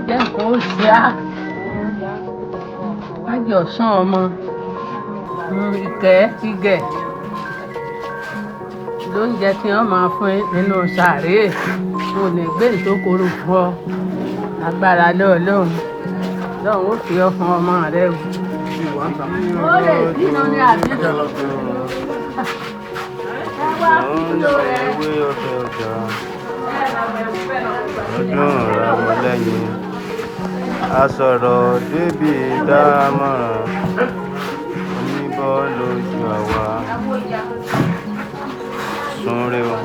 Jẹ́ nǹkan ó ṣe á. Má jẹ́ ọ̀sán ọmọ. Ìkẹ́ ìgẹ̀ lóúnjẹ tí wọ́n máa fún ẹ nínú sàréè. Kò ní gbé ìtókòrò fún ọ. Agbára lọ́ọ̀lọ́run. Lọ́run ó fi ọ fún ọmọ rẹ o. Ó lè bínú ní àbí. Ẹ wá kúlò rẹ. Ewé ọbẹ̀ ọjà ọdún ràwọ̀ lẹ́yìn a sọ̀rọ̀ débi dámọ̀ràn oníbọ̀ lójú àwa súnre o.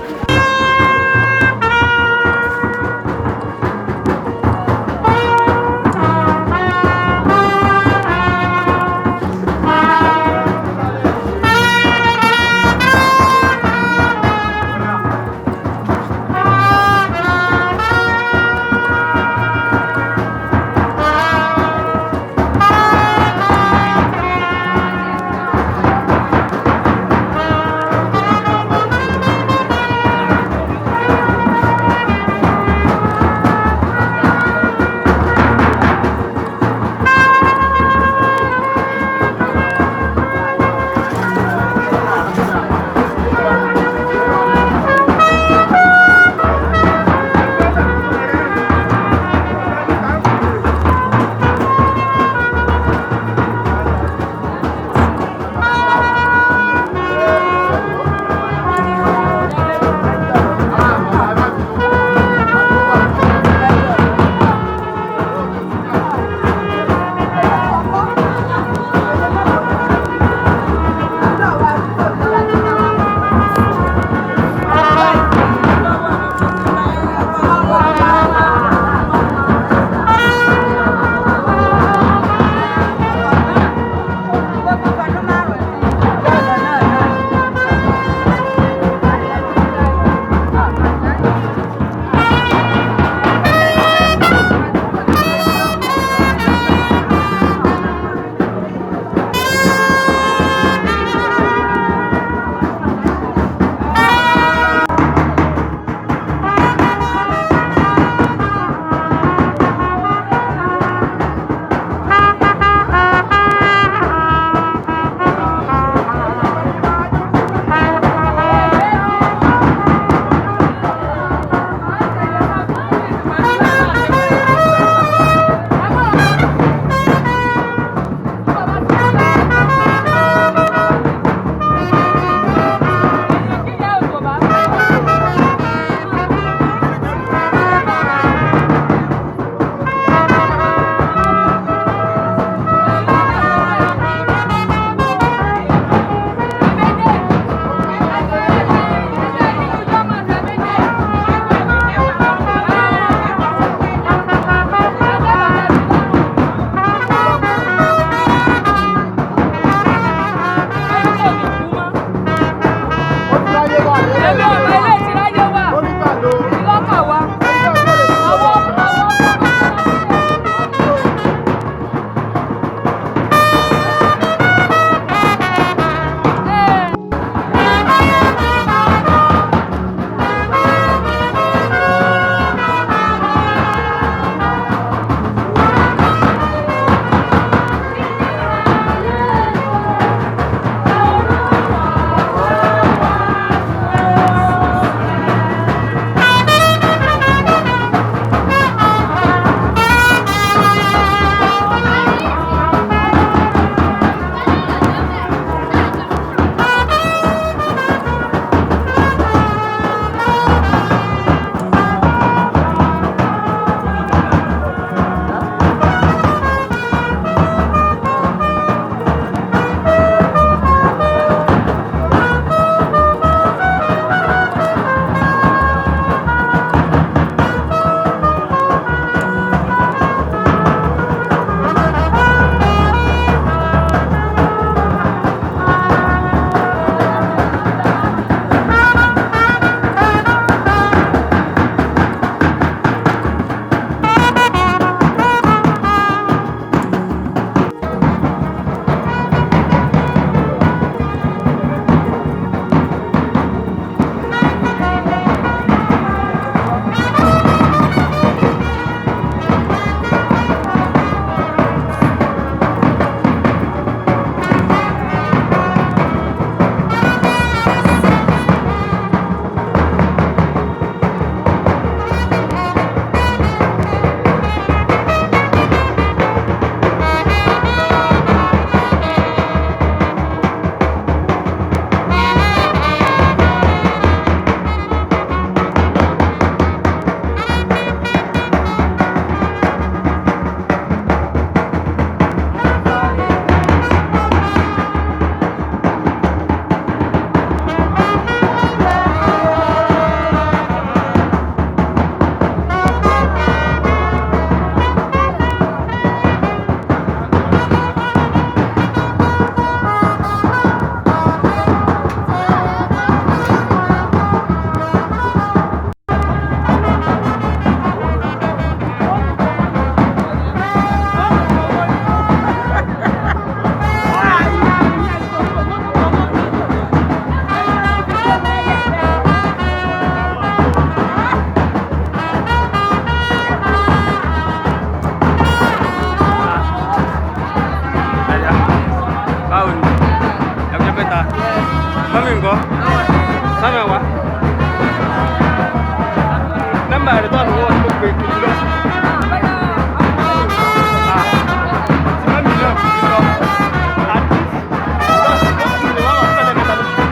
Mẹ́ta. Mọ́mí ńkọ́? Sámi wá. Nọ́mbà rẹ̀ tó wà lọ́wọ́ ló pe kò lọ. Tí mọ́mí náà kò lọ. Àti lọ́sí lè wá wà fẹ́lẹ́ mẹ́ta lóṣù.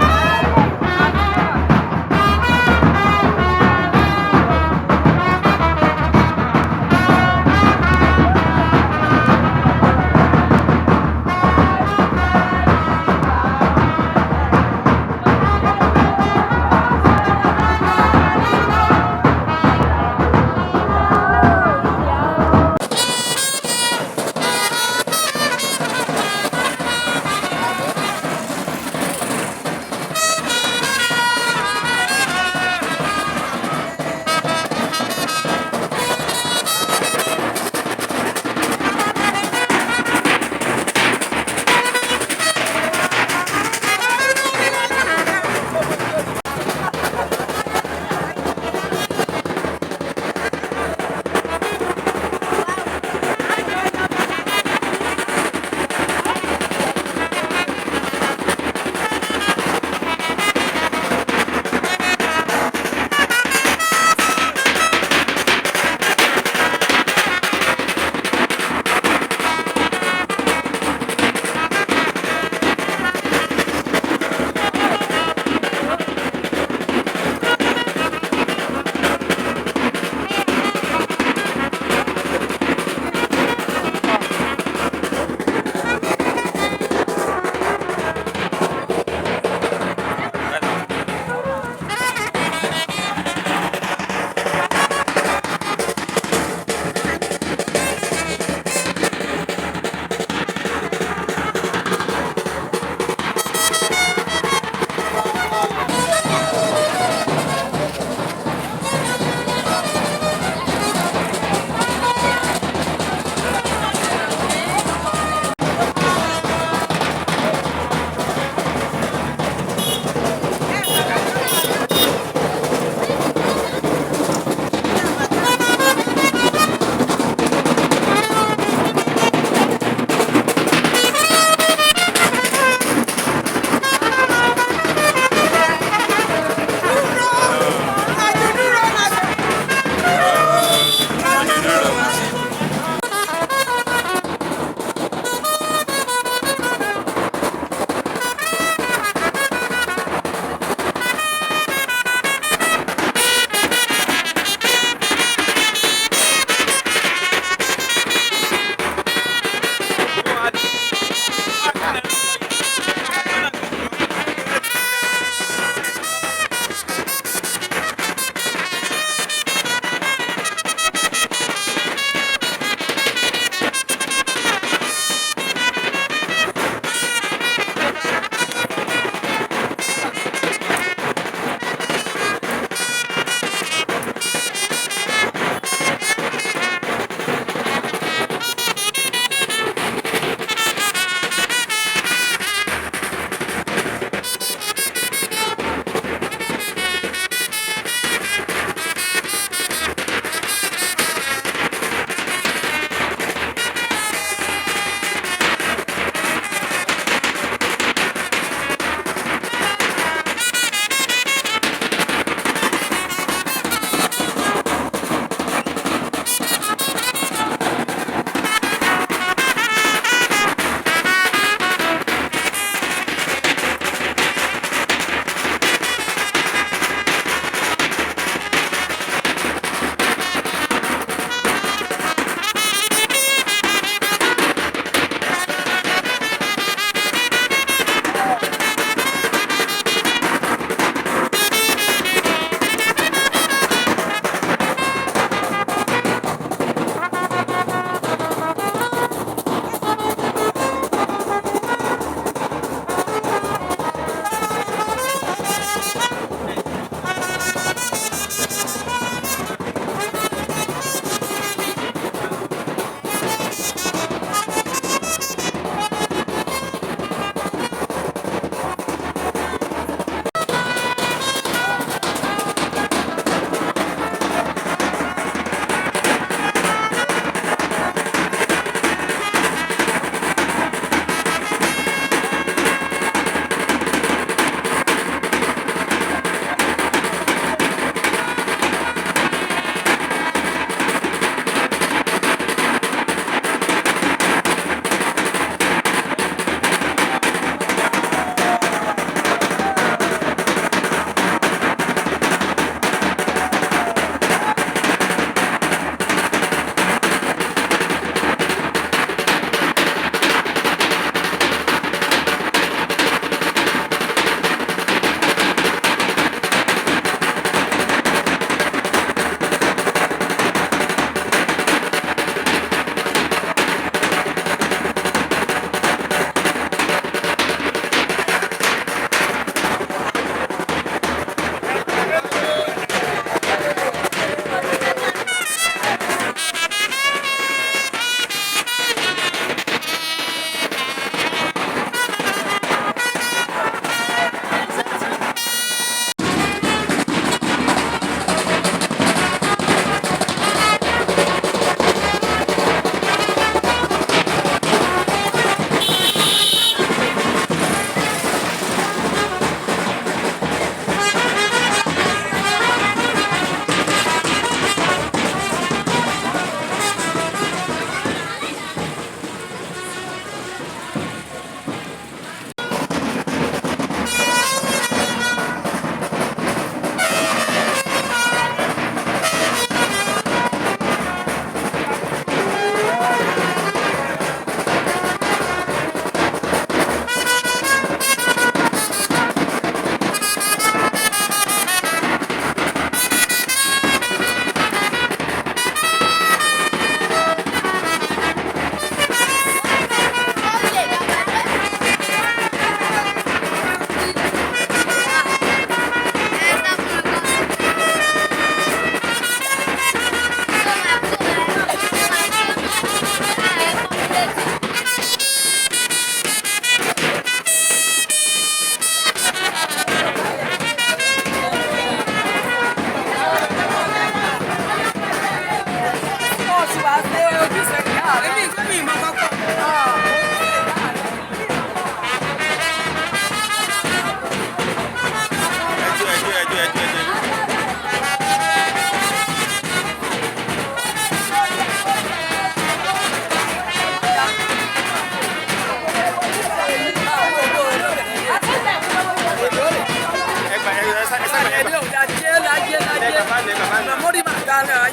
Thank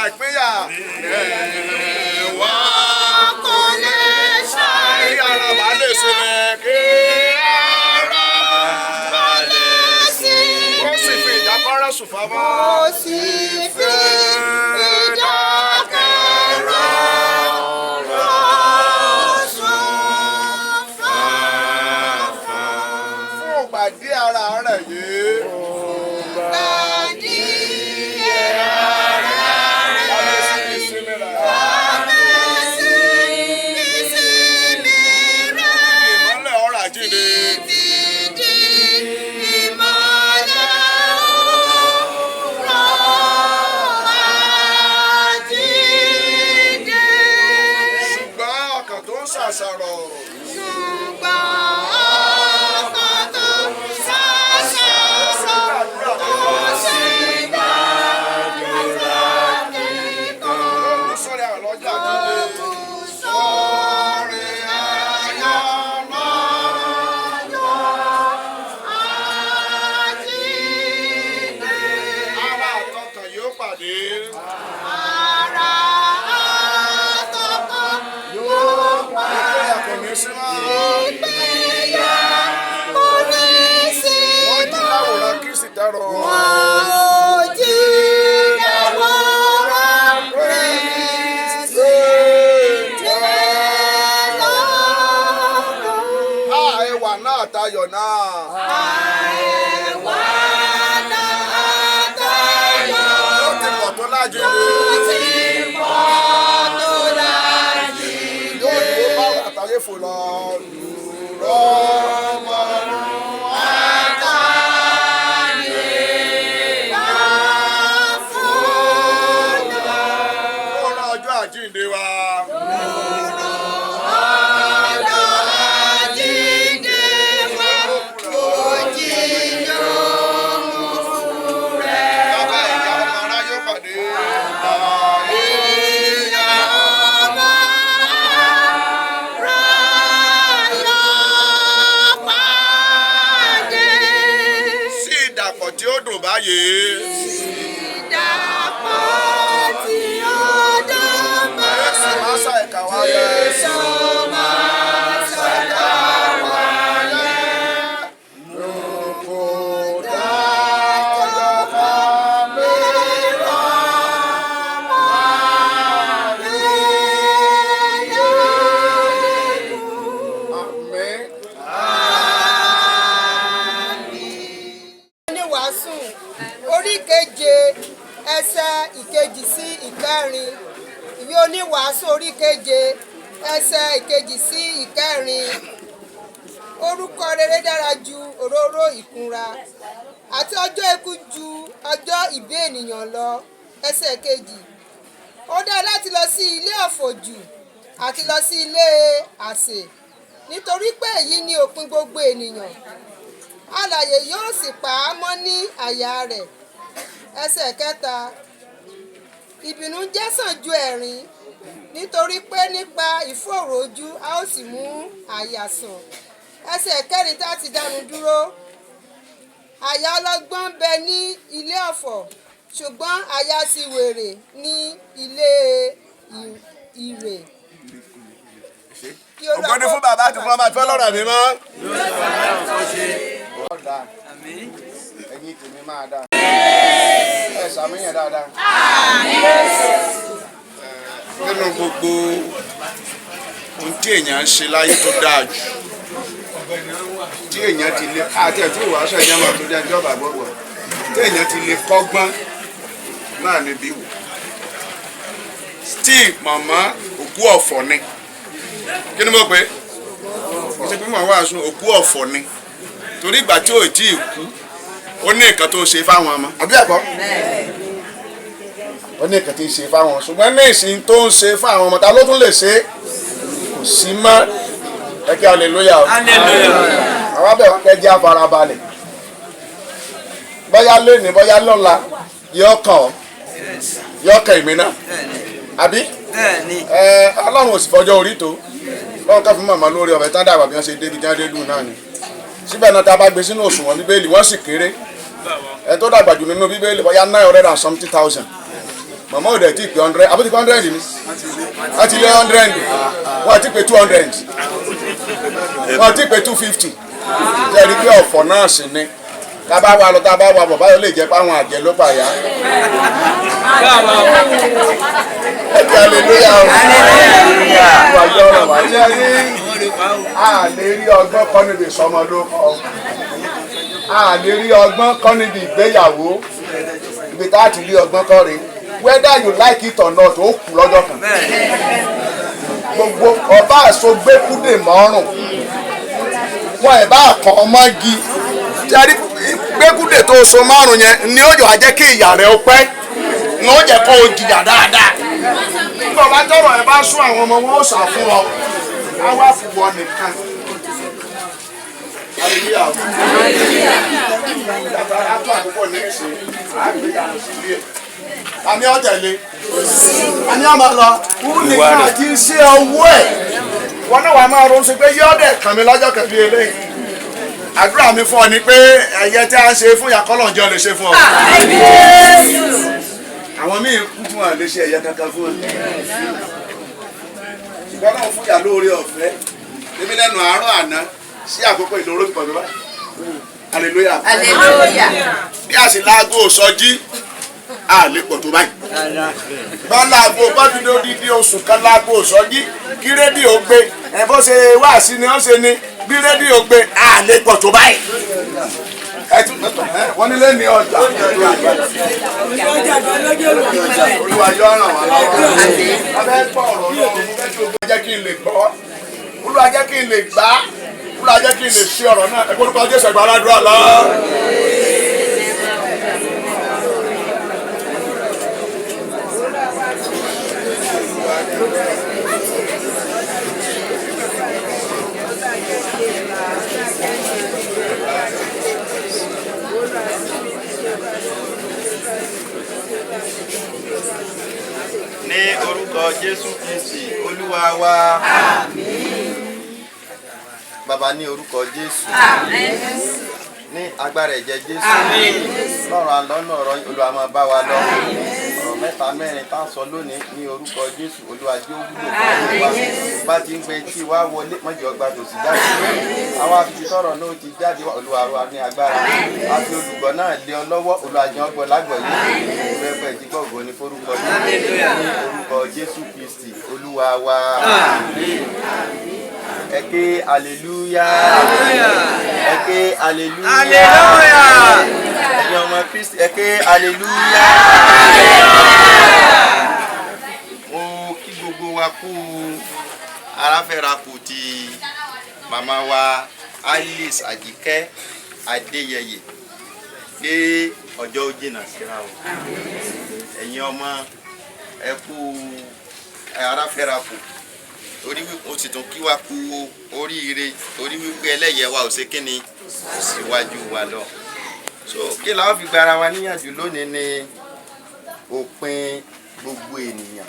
ṣàìpínyà. Ìwọ Kò lè kí ara bá lè sinmi kí ara bá lè ṣàìsí. Ó sì fi ìdákọ́rẹ́ sùn fámọ́. Ó sì fi ìdákẹ́rọ́rọ́ sùn fáfá. Fún ìgbà díẹ̀ ara rẹ̀ yìí. Gbàdí ara Wálé rẹ̀ sí ìsinmi rẹ̀. sí ìsinmi rẹ̀. Ìmọ́lẹ̀ ọ̀rọ̀ àjíǹde. Títí ìmọ́lẹ̀ òwúrọ̀ àjíǹde. Ṣùgbọ́n ọkàn tó ń ṣàṣàrò. Ṣùgbọ́n ọkàn tó ṣàṣàrò tó sì gbàdúrà kíkan. Ó sọ̀rọ̀ àwọn ọlọ́jà àjíǹde. Kò sórí Ayọ̀ ayọ̀ àjíǹde. Ara àtọkàn yóò pàdé. Ara àtọkàn yóò Ìpínyà kò ní sí mọ́. Ìpínyà kò ní sí Wọ́n jí mọ́. láwòrán Kristi dárò. Wọ́n jí láwòrán Kristi lọ́rùn. Á ẹwà náà tayọ̀ náà. Àìwá náà tayọ̀ Ó ti pọ̀ tó lájíǹde. ó ti pọ̀ tó láyé. Yóò dúró báwọn àtàyè fò lọ. Rọ́mọ̀rún ó rán ọjọ́ àjíǹde wa. Bàbá ìyá ọmọ aráyé pàdé. Sí ìdàpọ̀ tí ó dùn báyìí. Jésù máa ṣàìkà wá yẹ. Àmín. Oníwàásù orí keje, ẹsẹ̀ ìkejì sí ìkẹrin. Ìwé Oníwàásù orí keje, ẹsẹ̀ ìkejì sí ìkẹrin. Orúkọ rere dára ju òróró ìkunra, àti ọjọ́ ikú ju ọjọ́ ìbí ènìyàn lọ. Ẹsẹ̀ kejì. Ó dára láti lọ sí ilé ọ̀fọ̀ jù àti lọ sí ilé àsè, nítorí pé èyí ni òpin gbogbo ènìyàn, alààyè yóò sì pa á mọ́ ní àyà rẹ̀. Ẹsẹ̀ kẹta. Ìbìnújẹ́ sàn ju ẹ̀rín, nítorí pé nípa ìfòòró ojú a ó sì mú àyà sàn. Ẹsẹ̀ kẹrin tá a ti dánu dúró. Àyà ọlọ́gbọ́n ń bẹ ní ilé ọ̀fọ̀, ṣùgbọ́n àyà ti wèrè ní ilé ìrè. Kí Olúwa Ògo ni kó fún bàbá àti fún ọmọ àti fún Ọlọ́run mi mọ́. Ọ̀dà ẹ̀yin tèmi máa dáa. Ẹ ṣàmìyàn dáadáa. Nínú gbogbo ohun tí èèyàn ń ṣe láyé tó dáa jù tí èèyàn ti lè àti ẹ̀tí ìwàásù ẹ̀jẹ̀ máa tó jẹ́ ẹjọ́ bàbá ọ̀gbọ̀n tí èèyàn ti lè kọ́gbọ́n náà níbí wò. Steve màmá òkú ọ̀fọ̀ ni. Kí ni mo pè é? Ṣe pé màá wàásù òkú ọ̀fọ̀ ni, torí ìgbà tí ò tí ì kú, ó ní nǹkan tó ṣe fáwọn ọmọ, àbí ẹ̀kọ́? Ó ní nǹkan tó ṣe fáwọn, ṣùgbọ́n ní ìsìn tó ń ṣe fáwọn ọmọ, ta ló tún lè ṣe? Kò sí mọ́. Ẹ kí hallelujah o. Àwọn abẹ́ wọn kẹ́ jẹ́ àfarabalẹ̀. Bóyá lónìí, bóyá lọ́la, yóò kàn ọ́, yóò kàn èmi náà, àbí? Ẹ Ọlọ́run ò sì fọjọ́ orí tó lọ́run ká fún màmá lórí ọ̀fẹ́ tán dàgbà bí wọ́n ṣe débi tí wọ́n dé dùn náà ni. Síbẹ̀ náà, tá a bá gbé sínú òṣùwọ̀n Bíbélì, wọ́n sì kéré. Ẹ tó dàgbà jù nínú Bíbélì, bóyá 900 and something thousand. Màmá ò dẹ̀ tí pé 100, àbó ti pé 100 ni, wọ́n ti lé 100, wọ́n ti pé 200, wọ́n ti pé 250. Jẹ́ rí pé ọ̀fọ̀ náà sì ni tá a bá wa lọ, tá a bá wa bọ̀ báyọ̀, lè jẹ́ pé àwọn àjẹ́ ló pàyà. Ẹ kí hallelujah o. Wà yọ ọ̀rọ̀ wá jẹ́ rí. A lè rí ọgbọ́n kọ́ níbi ìsọmọ ló kọ́, a lè rí ọgbọ́n kọ́ níbi ìgbéyàwó. Ibi tá a ti rí ọgbọ́n kọ́ rèé: whether you like it or not, ó kú lọ́jọ́ kan. Gbogbo ọba àsogbékúdè mọ́rùn wọn ẹ̀ bá kàn ọ́ mọ́gi tí gbẹ́kúdè tó so márùn yẹn ni ó jọ wá jẹ́ kí ìyà rẹ̀ ó pẹ́, ni ó jẹ́ kó o jìyà dáadáa. Nígbà bá tọrọ ẹ bá sún, àwọn ọmọ wọn ó sà fún ọ, á wá fún wọn nìkan. Hallelujah. Yàtọ̀ àtọ̀ àkókò ní ìsìn àgbéyàwó sílé ẹ̀. Tani ó tẹ̀lé? Tani ó máa lọ? Kú nìkan àti iṣẹ́ owó ẹ̀. Wọn náà wàá máa ronú sí pé yọ́ọ̀dẹ̀ kàn mí lọ́jọ́ kan bí eléyìí. Àdúrà mi fún ọ ni pé ẹ̀yẹ tí a ń ṣe fún ìyá kọ́lọ̀njọ́ lè ṣe fún ọ. Àwọn míì kú fún ọ lè ṣe ẹ̀yẹ kankan fún ọ. Ṣùgbọ́n náà fún ìyá lóore ọ̀fẹ́. Èmi lẹ́nu àárọ̀ àná sí àkókò ìlóró ti pọ̀ tó báyìí. Hallelujah. Hallelujah. Bí a sì láago sọjí, a lè pọ̀ tó báyìí. Bá láago bá fi dé odidi oṣù kan láago sọjí kí rédíò gbé ẹ, bó ṣe wá sí ni ó ṣe ni bí rédíò gbé, a lè pọ̀ tó báyìí. Ẹ tún ẹ wọ́n nílé ní ọjà. Olúwa yóò ràn wá lọ́wọ́. Abẹ́ gbọ́ ọ̀rọ̀ Ọlọ́run, mo fẹ́ kí o jẹ́ kí n lè gbọ́. Olúwa jẹ́ kí n lè gbá. Olúwa jẹ́ kí n lè ṣe ọ̀rọ̀ náà. Ẹ kórúkọ Jésù, ẹgbàá aládùúrà lọ. Ní orúkọ Jésù Kristi Olúwa wa. Bàbá, ní orúkọ Jésù, ní agbára ẹ̀jẹ̀ Jésù, lọ́rọ̀ àlọ́nà ọ̀rọ̀ yín, Olúwa máa bá wa lọ. Ọ̀rọ̀ mẹ́ta mẹ́rin tá a sọ lónìí, ní orúkọ Jésù, Olúwa jẹ́ ó wúlò fún wa. Bá ti ń gbé tí wá wọlé mọ́jọ́ ọgbà tòsí jáde, àwa fi tọrọ náà ti jáde wá. Olúwa wa ní agbára àti olùgbọ́ náà lé ọ lọ́wọ́. Olúwa jẹ́ ọgbọ́ lágbọ̀ọ́yé pẹ́pẹ́ tí gbọ̀gbọ́ ní forúkọ yìí, ní orúkọ Jésù Kristi Olúwa wa. Ẹ ké hallelujah! Ẹ ké hallelujah! Ẹ̀yin ọmọ Kristi, ẹ ké hallelujah! Mo kí gbogbo wa kú aráfẹ́ra kù ti màmá wa Alice Àjíkẹ́ Adéyẹyè, pé ọjọ́ ó jìnnà síra o. Ẹ̀yin ọmọ, ẹ kú aráfẹ́ra kù, torí wípé o sì tún kí wa kú oríire, torí wípé ẹlẹ́yẹ wa ò ṣe kíni síwájú wa lọ. So kí la ó fi gbára wa níyànjú lónìí ni òpin gbogbo ènìyàn.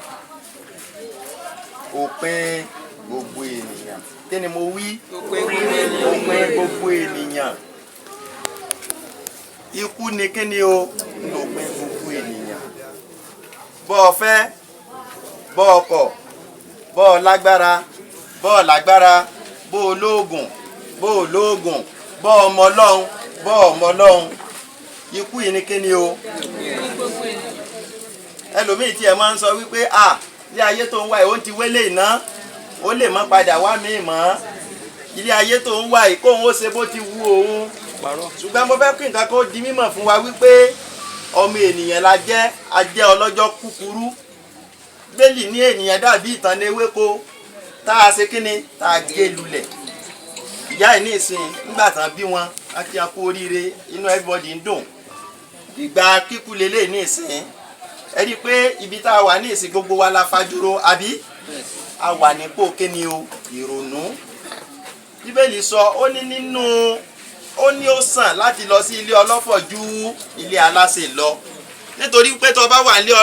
Òpin gbogbo ènìyàn. Kí ni mo wí? Òpin gbogbo ènìyàn. Ikú ni kí ni o? Òpin gbogbo ènìyàn. Bọ́ ọ fẹ́, bọ́ ọ kọ̀, bọ́ ọ lágbára, bọ́ ọ lágbára, bó o lóògùn, bó o lóògùn, bọ́ ọmọ Ọlọ́run, bọ́ ọmọ Ọlọ́run, ikú yìí ni kí ni o? Ẹlòmíì tí ẹ máa ń sọ wípé à ilé ayé tó ń wá yìí, ó ti wélé iná, ó lè má padà wá míì mọ́. Ilé ayé tó ń wá yìí, kóun ó ṣe bó ti wù òun. Ṣùgbọ́n mo fẹ́ kí nǹkan kó di mímọ̀ fún wa wípé ọmọ ènìyàn la jẹ́, a jẹ́ ọlọ́jọ́ kúkúrú. Bẹ́ẹ̀lì ní ènìyàn dàbí ìtàn ewéko tá a ṣe kíni, tá a gé lulẹ̀. Ìyá ẹ̀ ní ìsìn, nígbà tán bí wọn á kí a kú oríire, inú everybody ń dùn. Ìgbà kíkú lélẹ̀ ní ìsìn, ẹ rí i pé ibi tá a wà ní ìsìn, gbogbo wa la fajúro, àbí a wà nípò kíni o? Ìrònú. Bíbélì sọ, ó ní nínú ó ní ó sàn láti lọ sí ilé ọlọ́fọ̀ ju ilé aláṣẹ lọ, nítorí pé tó bá wà nílé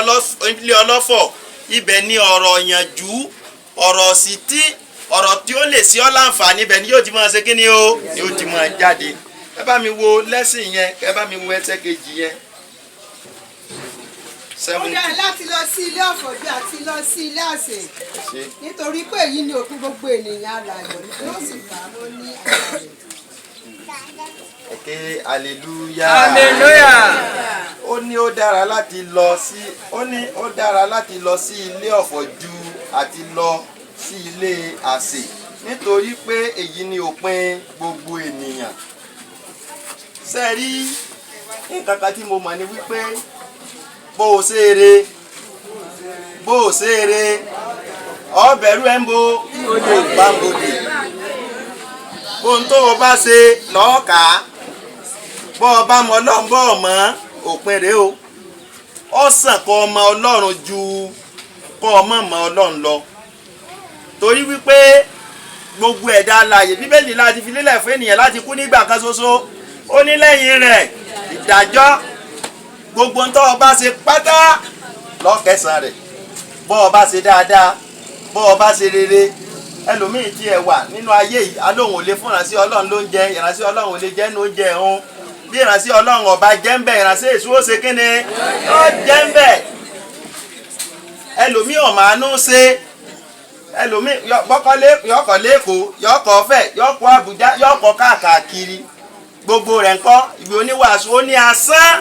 ọlọ́fọ̀, ibẹ̀ ni ọ̀rọ̀ yànjú, ọ̀rọ̀ sì tí ọ̀rọ̀ tí ó lè sí ọ́ láǹfààní, ibẹ̀ ni yóò ti máa ṣe kíni o, yóò ti máa jáde. Ẹ bá mi wo lẹ́sìn yẹn, ẹ bá mi wo ẹsẹ̀ kejì yẹn. Ó 70. dára láti lọ sí ilé ọ̀fọ̀ bí àti lọ sí ilé àsè, Ṣe. nítorí pé èyí ni òpin gbogbo ènìyàn alààyè, yóò sì bá wọn ní àyà rẹ̀. Ẹ ké hallelujah. Hallelujah. Ó ní ó dára láti lọ sí, ó ní ó dára láti lọ sí ilé ọ̀fọ̀ ju àti lọ sí ilé àsè, nítorí pé èyí ni òpin gbogbo ènìyàn. Ṣé ẹ rí nǹkan kan tí mo mọ̀ ni wípé bó o ṣe eré, bó o ṣe eré, ọbẹ̀rù ẹ̀ ń bo bambodè. Ohun tó o bá ṣe lọ́ọ́ kà á, bọ́ ọ bá mọ Ọlọ́run, bọ́ ọ mọ́, òpin rèé o. Ó sàn kọ́ ọmọ Ọlọ́run ju kọ́ ọmọ mọ Ọlọ́run lọ, torí wípé gbogbo ẹ̀dá alààyè, Bíbélì láti fi lélẹ̀ fún ènìyàn láti kú nígbà kan ṣoṣo, ó ní lẹ́yìn rẹ̀ ìdájọ́. Gbogbo ń tọ́ ọ bá ṣe pátá lọ́kẹsàn rẹ̀, bọ́ ọ bá ṣe dáadáa, bọ́ ọ bá ṣe rere. Ẹlòmíì tí ẹ wà nínú ayé yìí, alóhùn ò lè fún ìránṣẹ́ Ọlọ́run ló ń jẹ, ìránṣẹ́ Ọlọ́run ò lè jẹ́ nínú oúnjẹ òun. Bí ìránṣẹ́ Ọlọ́run ọba jẹ́ ń bẹ̀, ìránṣẹ́ èṣù ó ṣe kíni ó jẹ́ ń bẹ̀. Ẹlòmíì ọ̀ máa ń ṣe, ẹlòmíì bọ́kọ́lé yọkọ̀ lẹ́kọ̀ọ́, yọkọ̀ ọ̀fẹ́, yọkọ̀ Àbújá, yọkọ̀ káàkiri, gbogbo rẹ̀ ńkọ́? Ìwé oníwàásù ó ní asán.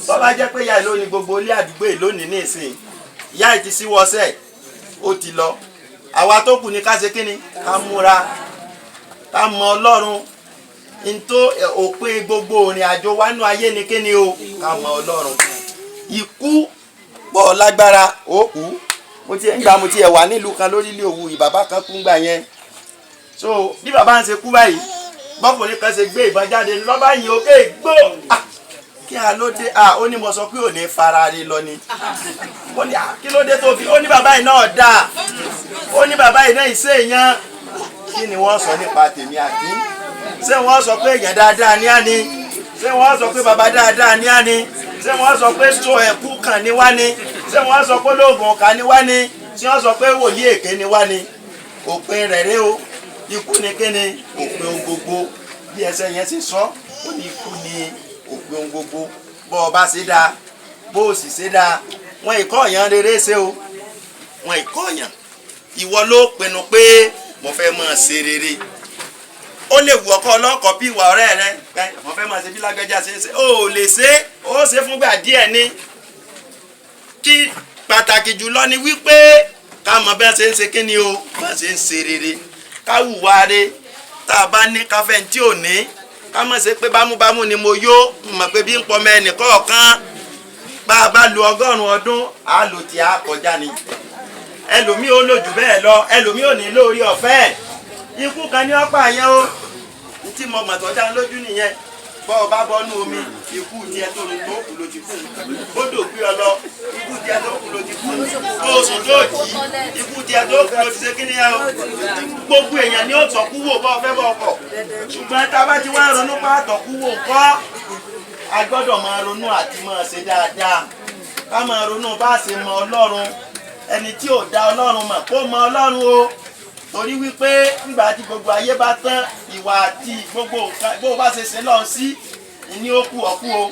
Tó bá jẹ́ pé ìyá ìlú ní gbogbo ilé àdúgbò yìí lónìí nísìnyí, ìyá yìí ti síwọ́sẹ̀, ó ti lọ. Àwa tó kù ní ká ṣe kíni? Ká múra, ká mọ Ọlọ́run. Ntó òpin gbogbo ìrìn àjò wa nú ayé ni kíni o? Ká mọ Ọlọ́run. Ikú pọ̀ lágbára, ó kú. Mo ti ń gbà, mo ti ẹ̀ wà nílùú kan lórílẹ̀ Òwu, ìbàbá kan kú ńgbà yẹn. So bí bàbá ń ṣe kú báyìí, bọ́kùnrin kan ṣe gbé ìbọn jáde lọ́ba yìí, òkè gbó. Ah, kí a ló dé? Ah, ó ní mo sọ pé ò ní fara rí lọ ni. Ó ní, ah, kí ló dé tó fi? Ó ní bàbá yìí náà dáa, ó ní bàbá yìí náà ìṣe èèyàn. Kí ni wọ́n sọ nípa tèmi? Àti ṣé wọ́n sọ pé èèyàn dáadáa ní á ni? Ṣé wọ́n sọ pé bàbá dáadáa ní á ni? Ṣé wọ́n sọ pé so ẹ̀kú kan ní wá ni? Ṣé wọ́n sọ pé lóògùn ọ̀ka ní wá ni? Ṣé wọ́n sọ pé wòlíì èké ní wá ni? Òpin rẹ̀ rèé o. Ikú ni kíni? Òpin ohun gbogbo. Bí ẹsẹ̀ yẹn ṣe sọ, ó ní ikú ni òpin ohun gbogbo. Bọ́ ọ bá ṣe dáa, bó o sì ṣe dáa, wọn ìkọ́ ọ̀yàn rere ṣe o, wọn ìkọ́ ọ̀yàn. Ìwọ ló pinnu pé mo fẹ́ máa ṣe rere. Ó lè wù ọkọ ọlọ́kọ̀ bí ìwà ọ̀rẹ́ rẹ, ẹ mo fẹ́ máa ṣe bí lágbẹ́jà ṣe ń ṣe. Ó lè ṣe, ó ṣe fúngbà díẹ̀ ni. Kí pàtàkì jùlọ ni wípé ká mọ bí wọ́n ṣe ń ṣe kíni o, bí wọ́n ṣe ń ṣe rere, ká hùwà re. Tá a bá ní káfẹ́ tí ò ní, ká mọ̀ ṣe pé bámúbámú ni mo yó, mọ̀ pé bí ń pọmọ ẹnì kọ̀ọ̀kan. Bá a bá lu 100 ọdún, á lò tí a kọjá ni. Ẹlòmíì ó lò jù bẹ́ẹ̀ lọ, ẹlòmíì ò ní lórí ọ̀fẹ́. Ikú kan ní ọ̀pá yẹn o. N tí mo mọ̀ tó dá lójú nìyẹn. Bọ́ ọ bá bọ́nú omi, ikú tiẹ̀ tó tó kù ló ti kú. Bódò gbé ọ lọ, ikú tiẹ̀ tó kù ló ti kú. Bó o sùn tó jí, ikú tiẹ̀ tó kù ló ti ṣe kíni yẹn o. Gbogbo èèyàn ni ó tọ́kú wò, bọ́ ọ fẹ́ bọ́ ọkọ̀. Ṣùgbọ́n tá a bá ti wá ronú pa àtọ̀kú wò kọ́, a gbọ́dọ̀ máa ronú àti máa ṣe dáadáa. Ká máa ronú bá a ṣe mọ Ọlọ́run. Ẹni tí ò dá Ọlọ́run mọ̀, kó mọ Ọlọ́run o, torí wípé nígbà tí gbogbo ayé bá tán, ìwà àti gbogbo nǹkan bó o bá ṣe ṣe lọ́n sí ìní ó kú ọ̀kú o,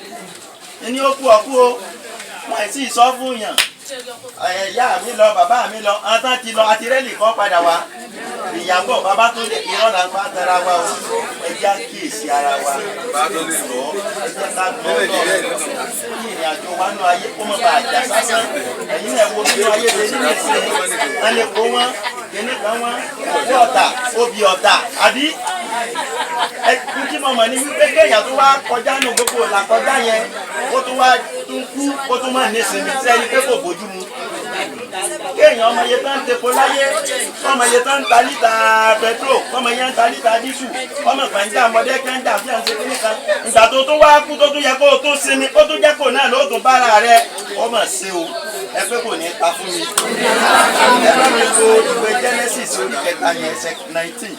ìní ó kú ọ̀kú o. Wọ́n sì sọ fún yàn, ìyá mi lọ, bàbá mi lọ, ọtán ti lọ, àti rẹ́lì kan padà wá, ìyàbọ̀ bàbá tó lè. Irọ́ là ń pa tara wa o. Ẹ jẹ́ á kíyèsí ara wa lọ, ẹ jẹ́ ká gbọ́ lọ kí ìrìn àjò wa nú ayé kó má bàa jà sásán. Ẹ̀yin náà wo bí ayé ṣe ní ìsìn, wọ́n lè kó wọn kíní kan, wọn òkú ọ̀tà, obì ọ̀tà, àbí ẹ kí mo mọ̀ ní wípé kéèyàn tó wá kọjá nù gbogbo là kọjá yẹn, ó tún wá tún kú, ó tún má nísinmi sẹ́ni pé kò bójú mu. Kéèyàn ọmọ iye tó ń tepo láyé, ọmọ iye tó ń ta lítà pẹtrol, ọmọ iye ń ta lítà dísù, ọmọ gbàǹjà ọmọdé kẹ́ńdà bí à ń ṣe kíní kan. Ìgbà tó tún wá kú, tó tún yẹ kó o tún sinmi, ó tún jẹ́ kó náà ló tún bára rẹ. Ó mà ṣe o. Ẹ pé kò ní ta fún mi. Ẹ bá mi wo ìwé Genesis orí kẹta yẹn, ẹsẹ̀ 19.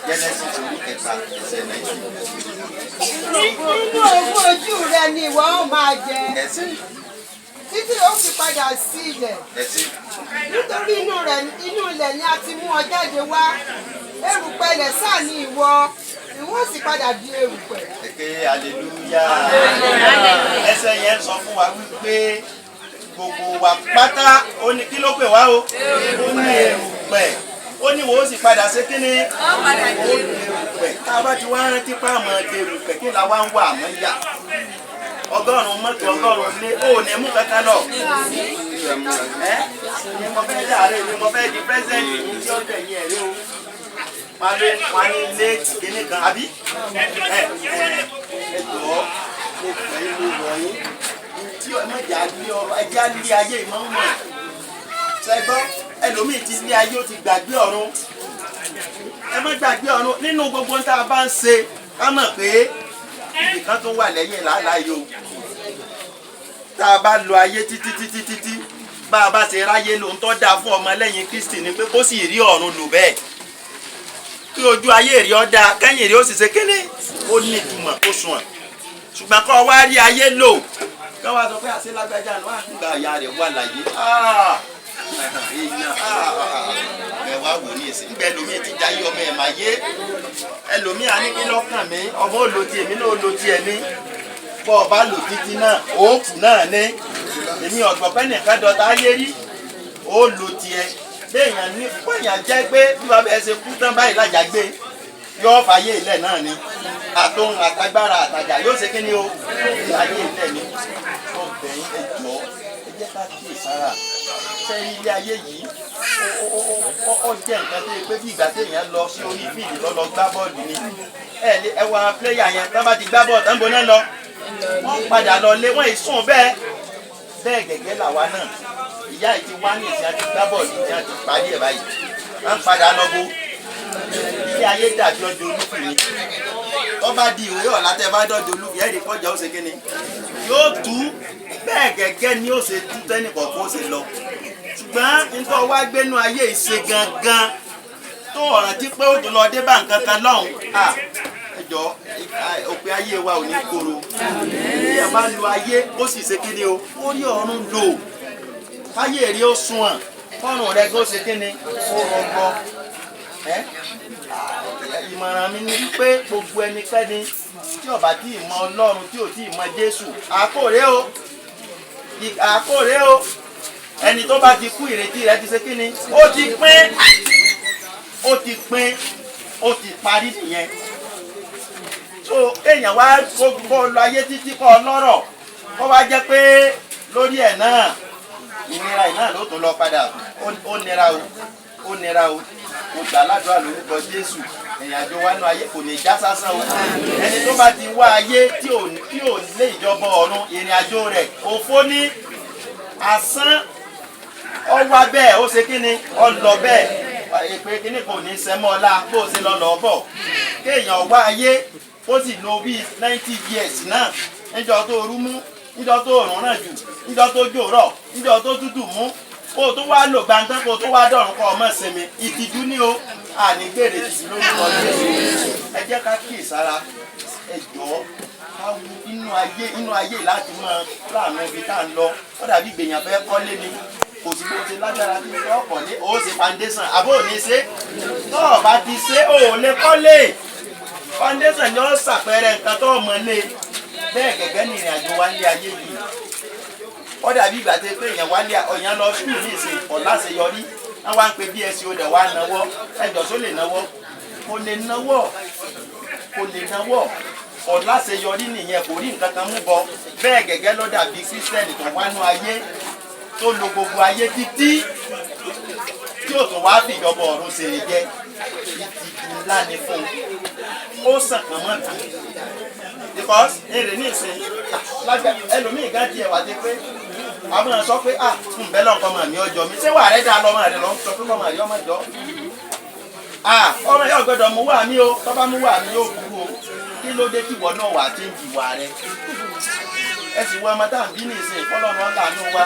Genesis orí kẹta, ẹsẹ̀ 19. Nínú ogún ojú rẹ ni ìwọ ó máa jẹ Ẹsẹ̀ títí ó fi padà sí ilẹ̀, ẹsẹ̀ nítorí inú rẹ̀, inú ilẹ̀ ni a ti mú ọ jáde wá. Erùpẹ̀ ilẹ̀ sáà ni ìwọ, ìwọ ó sì padà di erùpẹ̀. Ẹ Ẹ ké hallelujah. Ẹsẹ̀ yẹn sọ fún wa wípé gbogbo wa pátá, ó ní kí ló pè wá o? Ó ní erùpẹ̀. Ó ní wo ó sì padà ṣe kí ni? Ó ní erùpẹ̀. Tá a bá ti wá rántí pàmò erùpẹ̀, kí la wá ń wà àmọ́ yà 100 mọ́tò, 100 lé, ó ní mú kankan lọ. Ẹ ní mo fẹ́ dàrẹ́, ní mo fẹ́ di president ní tí ó tẹ̀yìn ẹ̀ rí o. Wọ́n ní late kìíní kan àbí ẹ ẹ ẹ jọ̀ọ́, mo fẹ́ mo rọ̀ yín tí ẹ má jà lé ọ̀rọ̀, ẹ já lé ayé ìmọ̀ ń mọ̀ ṣẹgbọ́n. Ẹlòmíì ti lé ayé, ó ti gbàgbé ọ̀run. Ẹ má gbàgbé ọ̀run nínú gbogbo tá a bá ń ṣe. Ká mọ̀ pé ibì kan tó wà lẹ́yìn làálàá yìí o. Tá a bá lo ayé títí títí títí, bá a bá ṣe ráyé lòun tó dáa fún ọmọ lẹ́yìn Kristi ni pé kó sì rí ọ̀run lò bẹ́ẹ̀, kí ojú ayé rí ọ dáa, kẹ́yìn rí ó sì ṣe kéne, ó ní ìtumọ̀, ó sunwọ̀n. Ṣùgbọ́n kọ́ wá rí ayé lò, kọ́ wá sọ pé àṣẹ lágbájá ni wọ́n á gba ìyá rẹ̀ wà láyé èèyàn ẹ wá wò ní ìsìn nígbà ẹlòmíì ti jayé ọmọ ẹ̀ máa yé ẹlòmíì á ní kí lọ́kàn mi, ọmọ ò lo ti èmi náà, ó lo ti ẹ̀mí. Bọ́ ọ bá lò títí náà, òòkù náà ní èmi ọ̀gbọ̀n nìkan dọ̀tà ayé rí, ó lo tiẹ̀. Béèyàn ní péyàn jẹ́ pé bí bàbá ẹ ṣe kú tán báyìí lájà gbé, yóò fàyè ilẹ̀ náà ni, àtòhun àtagbára àtàjà yóò ṣe kí ni o, ayé ilẹ̀ ni. Ọbẹ̀ yín, ẹ jọ̀ọ́, ẹ jẹ́ ká kíyè sára. Sẹ́yìn ilé ayé yìí, ó jẹ́ nǹkan tó yẹ pé bí ìgbà téèyàn lọ sí orí field lọ gbá bọ́ọ̀lù ni. Ẹ lé ẹ wọ player yẹn, tán bá ti gbá bọ́ọ̀lù tán, gbóná lọ, wọ́n padà lọ lé, wọ́n yìí sùn bẹ́ẹ̀ bẹ́ẹ̀. Gẹ́gẹ́ làwa náà, ìyá yìí ti wá ní ìsìn àti gbá bọ́ọ̀lù tí wọ́n ti parí ẹ̀ báyìí, wọ́n padà lọ bó. Ilé ayé dàbí ọjọ́ olúfì ni. Tó bá di ìwé ọ̀la, tẹ́ bá dọ́jọ́ olúfì, ẹ̀rí kọjá ó ṣe kíni, yóò tú bẹ́ẹ̀. Gẹ́gẹ́ ni ó ṣe tú tẹ́nì kọ̀ọ̀kan ó ṣe lọ. Ṣùgbọ́n nítorí wá gbénú ayé ìṣe gangan tó ọ̀ràn tí pé ó tún lọ dé bá nǹkan kan lọ́hùn. Ẹ jọ, òpin ayé wa ò ní koro. Bí ẹ bá lo ayé, ó sì ṣe kíni o, ó rí ọ̀run lò, káyé rí ó sunwọ̀n, kọ́run rẹ kó ṣe kíni, ó rọgbọ. Ìmọ̀ràn mi ni wípé gbogbo ẹnikẹ́ni tí ó bá tí ì mọ Ọlọ́run, tí ò tí ì mọ Jésù, àkórè o, àkórè o. Ẹni tó bá ti kú, ìrètí rẹ̀ ti ṣe kíni, ó ti pín, ó ti pín, ó ti parí nìyẹn. So èèyàn wá kó lọ ayé títí, kọ́ ọ lọ́rọ̀, kó wá jẹ́ pé lórí ẹ̀ náà, ìnira ẹ̀ náà ló tún lọ padà. Ó nira o, ó nira o. Mo gbà ládùúrà lórúkọ Jésù, ìrìn àjò wa nínú ayé kò ní já sásán o. Ẹni tó bá ti wá ayé tí ò lé ìjọba ọ̀run, ìrìn àjò rẹ̀ òfó ní asán. Ọ wá bẹ́ẹ̀, ó ṣe kíni, ọ lọ bẹ́ẹ̀, èpè kíní kò ní sẹ́mọ́ ọlá bó ṣe lọ lọ́ bọ̀. Kéèyàn wá ayé, ó sì lò bíi 90 years náà, níjọ́ tó rú mú, níjọ́ tó òrùn ràn jù, níjọ́ tó jò rọ̀, níjọ́ tó tútù mú, kó o tó wá lò gbàǹtán, kó o tó wá dọ̀rùn, kó o mọ̀ sinmi. Ìtìjú ní o, ànígbèrè ìtìjú lórúkọ Jésù. Ẹ jẹ́ ká kíyè sára, ẹ jọ̀ọ́. Ká wo inú ayé, inú ayé láti máa láàánú ibi tá à ń lọ. Ó dàbí ìgbèyàn fẹ́ kọ́lé ni, kò sí bó ṣe lágbára tí ó kọ́lé, ó ṣe foundation àbó ò ní ṣe. Tó o bá ti ṣe, ó lè kọ́lé. Foundation ni ó ṣàpẹẹrẹ nǹkan tó mọ̀ lé. Bẹ́ẹ̀ gẹ́gẹ́ ní ìrìn àjò wa ní ayé yìí. Ó dàbí ìgbà tó pé èèyàn wálé, ọ̀yàn lọ school ní ìsìn ọ̀làṣeyọrí, wọ́n wá ń pe BSc, ó dẹ̀ wá náwó. Ẹjọ́, só lè náwó? Kò lè náwó, kò lè náwó. Ọ̀làṣeyọrí nìyẹn, kò rí nǹkan kan mú bọ. Bẹ́ẹ̀ gẹ́gẹ́ ló dàbí Christian tó wánú ayé, tó lo gbogbo ayé títí, tí ò tún wá fìjọba ọ̀run ṣèrè jẹ. Ìtìjú ńlá ni fún un, ó sàn kàn mọ́ bí, because èrè ní ìsìn lágbẹ ẹlòmíì gan tiẹ̀ wá dé pé àwọn sọ pé ah, ń bẹ́ lọ́nkọ́ mọ̀ mí ọjọ́ mi ṣé wà rẹ̀ dá lọ́mọ rẹ̀ lọ́ sọ pé kọ́mọ rẹ̀ ọmọ jọ, ah, ọmọ yóò gbọ́dọ̀ mú wà mí o, tọ́ba mú wà mí yóò burú o. Kí ló dé tíwọ náà wà tí ń jìwà rẹ̀? Ẹ sì wọ ọmọ tá à ń bí ní ìsìn, kọ́lọ́run ọ̀làánú wa,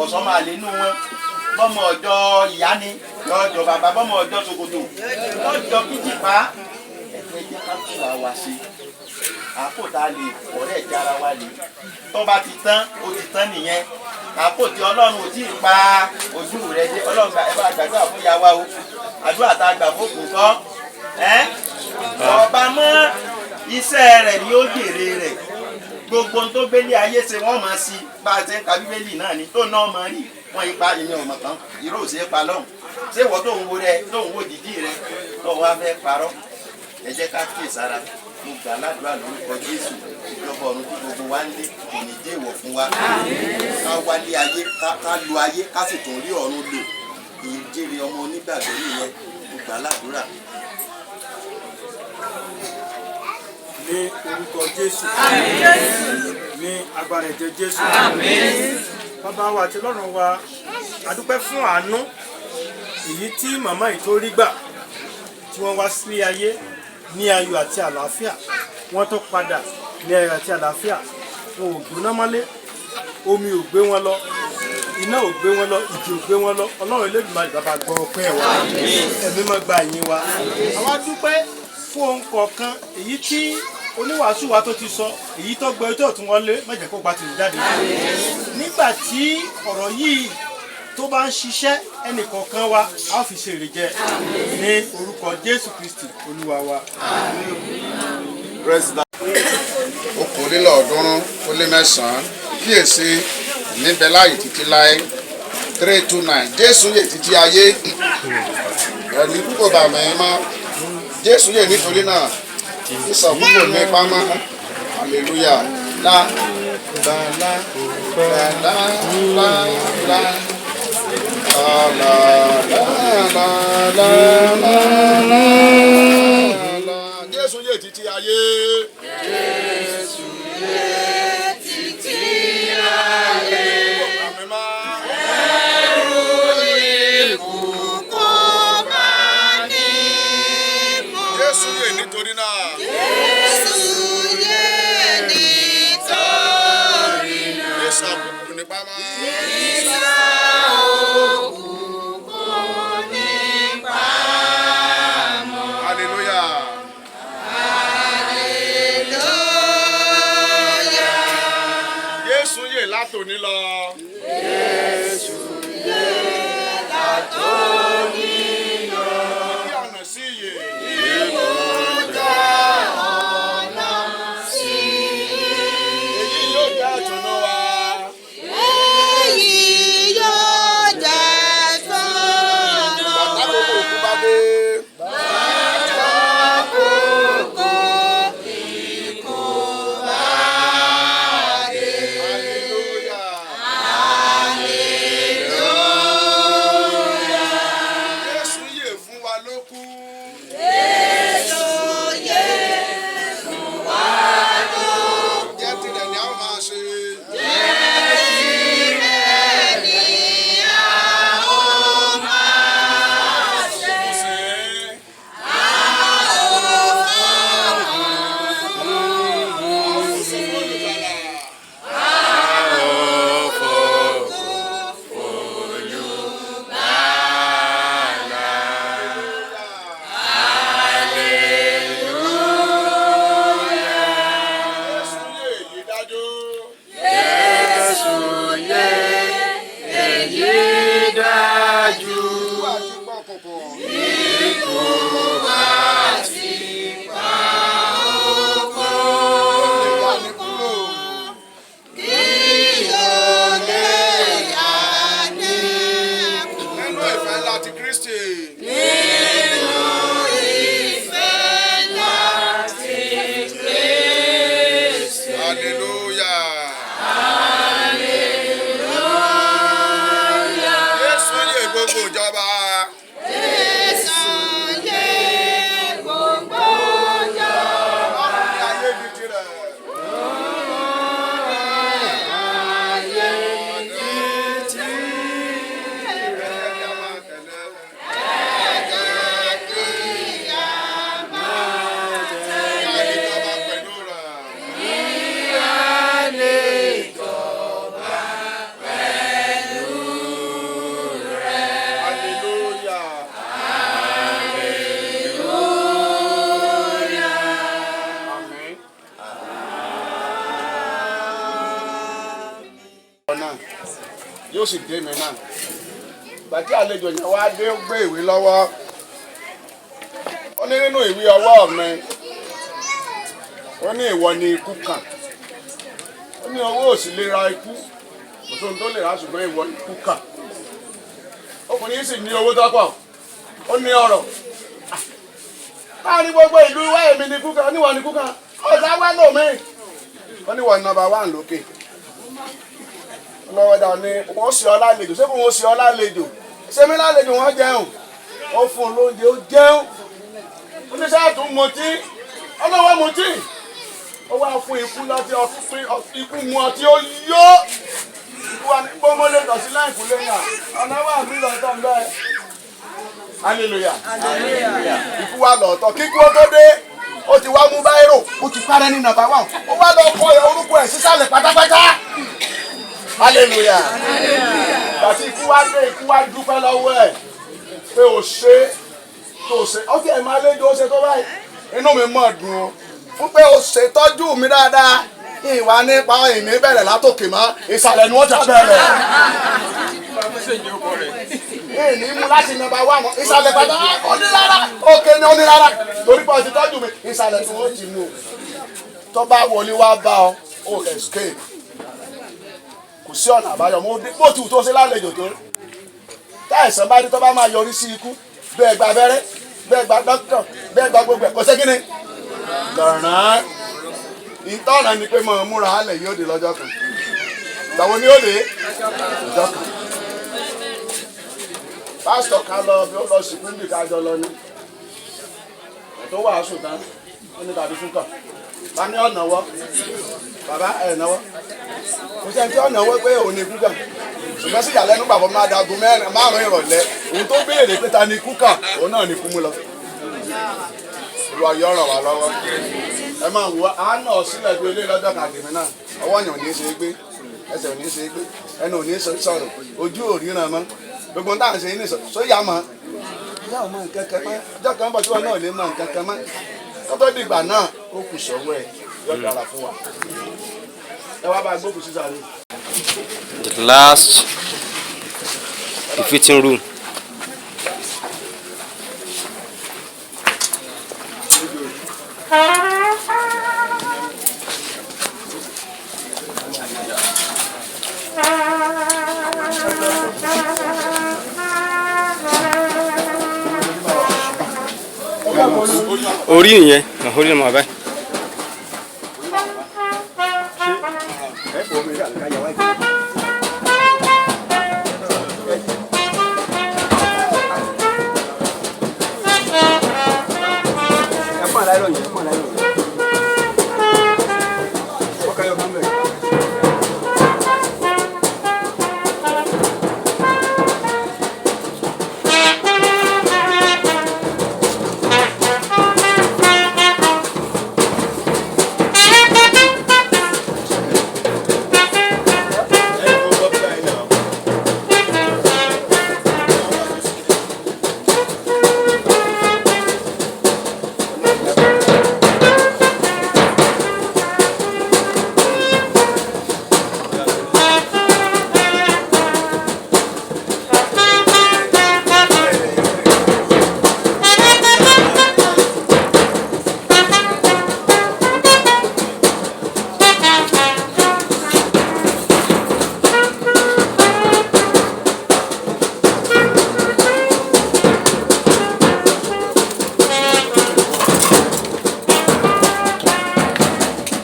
ọ̀sán máa lè nú wọn. Bọ́mọ ọjọ́ ìyá ni lọ́jọ́ bàbá, bọ́mọ ọjọ́ ṣòkòtò lọ́jọ́ kíjìpá. Ẹ jẹ́ ká tún wa wá sí àpò tá a lè ọ̀rẹ́ ẹ̀jẹ̀ ara wa lè. Tó bá ti tán, ó ti tán nìyẹn. Àpò tí Ọlọ́run ò tí ì pa ojú rẹ dé, Ọlọ́run ẹ bá gbàdúrà fún ìyá wa o. Àdúrà tá a gbà fún òkú kọ́ ẹ́ ọba mọ́. Iṣẹ́ rẹ̀ ni ó jèrè rẹ̀. Gbogbo ohun tó gbélé ayé ṣe, wọ́n máa sí bá a ṣe ń ka Bíbélì náà ni tó náà máa rí wọ́n ipa ìyẹn ọmọ kan ìró ò ṣe é pa lọ́hùn. Ṣé ìwọ tó ń wo rẹ, tó ń wo jìjì rẹ, tó wá fẹ́ parọ́? Ẹ jẹ́ ká kíyè sára. Mo gbà ládùúrà lórúkọ Jésù, ìjọba ọ̀run tí gbogbo wa ń lé kò ní dé ìwọ̀ fún wa. Ká wálé ayé, ká lo ayé, ká sì tún rí ọ̀run lò. Ìjèrè ọmọ onígbàgbọ́ nìyẹn. Mo gbà ládùúrà. Ní orúkọ Jésù, ní agbára ẹ̀jẹ̀ Jésù, bàbá wa àti Ọlọ́run wa, a dúpẹ́ fún àánú èyí tí màmá yìí tó rí gbà, tí wọ́n wá sí ayé ní ayọ̀ àti àlàáfíà, wọ́n tó padà ní ayọ̀ àti àlàáfíà. Wọn ò gbóná mọ́lé, omi ò gbé wọn lọ, iná ò gbé wọn lọ, ìjì ò gbé wọn lọ. Ọlọ́run Elédùmarè, bàbá, gbọ́ ọpẹ́ wa, ẹ̀mí máa gba ìyìn wa. Àwa dúpẹ́ fún ohun kọ̀ọ̀kan èyí tí oníwàásù wa tó ti sọ, èyí tó gbẹ tó tún wọlé. Má jẹ́ kó gba tìrì jáde. Nígbà tí ọ̀rọ̀ yìí tó bá ń ṣiṣẹ́, ẹnì kọ̀ọ̀kan wa a ó fi ṣe èrè jẹ ní orúkọ Jésù Kristi Olúwa wa. 329, kíyèsí, níbẹ̀ láàyè títí láé. 329, Jésù yè títí ayé, ẹ̀mí púpọ̀ bà mí mọ́. Jésù yè, nítorí náà ìsọ̀ púpọ̀ ní pamọ́. Hallelujah. La la la la la la la la la la la la la. Jésù yè títí ayé. Jésù yè títí ayé. Àmín máa. Ẹ̀rù ikú kò bá ní mọ́. Jésù yè nítorí náà. Jésù yè nítorí náà. Jésù àbùkù nípa mọ́. Ìsà òkùnkùn nípa mọ́. Hallelujah. Hallelujah. Jésù yè látòní lọ. Jésù yè látòní lọ. Kí ọ̀nà sí ìyè. Ibùdó ọ̀nà sí Èyí yóò jẹ́ ìtùnú wa. Èyí yóò jẹ́ sọ́nà Bàtà gbogbo òkú bá dé. Àkókò ikú bá dé. Hallelujah. Hallelujah. Jésù yè fún wa ló kú. Jésù yè fún wa ló Jẹ́ tirẹ̀ ni a ó máa ṣe. Tirẹ̀ ni a ó máa ṣe. Ṣe. A ó fọkàn sí. Olùgbàlà. A ó fọkàn Jésù yè, èyí dájú. Jésù yè, èyí dájú. Ikú àti pọ̀ kòkò. Ikú àti pa òkú. Lè yà ní kúrò. Kí yóò lè yà ní kúrò. Nínú ìfẹ́ ńlá ti Kristi. Nínú ìfẹ́ ńlá ti Kristi. Hallelujah. Hallelujah. Jésù yè gbogbo ìjọba. Jésù yè gbogbo ìjọba. Ọlọ́run ní ayé di tirẹ̀. Ayé di Ẹ jẹ́ kí a máa tẹ̀lé. Ẹ jẹ́ kí a máa Kí a lè jọba pẹ̀lú rẹ̀. Kí a lè jọba pẹ̀lú rẹ̀. Hallelujah. Hallelujah. Àmín. Ọ̀nà yóò sì dé mi náà. Gbàtí àlejò yẹn wá dé, ó gbé ìwé lọ́wọ́. Ó ní nínú ìwé ọwọ́ mi, Ó ní ìwọ ni ikú kàn. Ó ní owó ò sì lè ra ikú, kò sóhun tó lè ra, ṣùgbọ́n ìwọ ni ikú kàn. Ọkùnrin yìí sì ní owó tó pọ̀, ó ní ọrọ̀. Láàrin gbogbo ìlú wá, èmi ni ikú kàn. Ó ní ìwọ ni ikú kàn, ọ̀sá wá lómi. Ó ní ìwọ ni number one lókè lọ́wọ́ dà ní wọ́n ṣe ọ lálejò. Ṣé kò wọ́n ṣe ọ lálejò? Ṣé mi lálejò? Wọ́n jẹun, ó fún un lóúnjẹ, ó jẹun. Ó ní sáà tún mutí, ọlọ́wọ́ mutí. Ó wá fún ikú lọ́tí, ikú mu ọtí, ó yó. Ikú wa ní gbọ́mọlé lọ sí láìkú lẹ́yìn ọ̀nà wà mí lọ́tọ̀ ń bẹ́ẹ̀. Hallelujah! Ikú wa lọ́tọ̀. Kíkú ó tó dé, ó ti wá mú báírò, ó ti parẹ́ ní number one, ó wá lọ kọ orúkọ ẹ̀ sísàlẹ̀ pátápátá. Hallelujah! Gbàtí ikú wá dé, ikú wá dúpẹ́ lọ́wọ́ ẹ̀ pé o ṣe tó ṣe ó ti ẹ̀ máa léjò, ó ṣe tó báyìí, inú mi mọ̀ dùn o fún pé o ṣe tọ́jú mi dáadáa. Ìwà nípa ìní bẹ̀rẹ̀ látòkè mọ́, ìsàlẹ̀ ni wọ́n ti bẹ̀rẹ̀. Ìní mú láti number one mọ́ ìsàlẹ̀ pátá onílára, òkè ni onílára, torí pé o ti tọ́jú mi, ìsàlẹ̀ ni wọ́n ti mú o. Tó bá wọlé wá bá ọ, o escape, kò sí ọ̀nà àbáyọ. Mo dé bó ti wù tó ṣe lálejò tó, táìsàn bá dé, tó bá máa yọrí sí ikú, bẹ́ẹ̀ gba abẹ́rẹ́, bẹ́ẹ̀ gba dókítà, bẹ́ẹ̀ gba gbogbo ẹ̀, kò sí kíni lọ́ràn. Ìtọ́nà ni pé mo múra alẹ̀, yóò dé lọ́jọ́ kan. Ìgbàwo ni ó dé? Lọ́jọ́ kan. Pásítọ̀ ká lọ bí ó lọ sìnkú níbi ká jọ lọ ní tó wàásù tán, ó ní tàbí fúnkàn bá ní ọ̀nà wọ́ bàbá ẹ̀ náwó. Kò sẹ́ni tí ọ̀nà wọ́ pé òun ni ikú kàn, ṣùgbọ́n sí ìyàlẹ́nu, bàbá máa dagun 5 ìrọ̀lẹ́, òun tó béèrè pé ta ni ikú kàn, òun náà ni ikú mú lọ. Olúwa yóò ràn wá lọ́wọ́. Ẹ máa wò á nà sílẹ̀ bí ilé lọ́jọ́ kàdìmí náà. Ọwọ́ yẹn ò ní ṣe é gbé, ẹsẹ̀ ò ní ṣe é gbé, ẹnu ò ní sọ̀rọ̀, ojú ò ríran mọ́. Gbogbo táà ń ṣe ní sóyà mọ́, ìyá ò mọ nǹkan kan mọ́. Ọjọ́ kan bọ̀ tí wọn náà lè mọ nǹkan kan mọ́. Kótó dìgbà náà, ó kù sọ́wọ́ ẹ̀, yóò dára fún wa. Ẹ wá bá gbókùn sísàlẹ̀. The last fitting room. Orí nìyẹn, orí ni mo bá.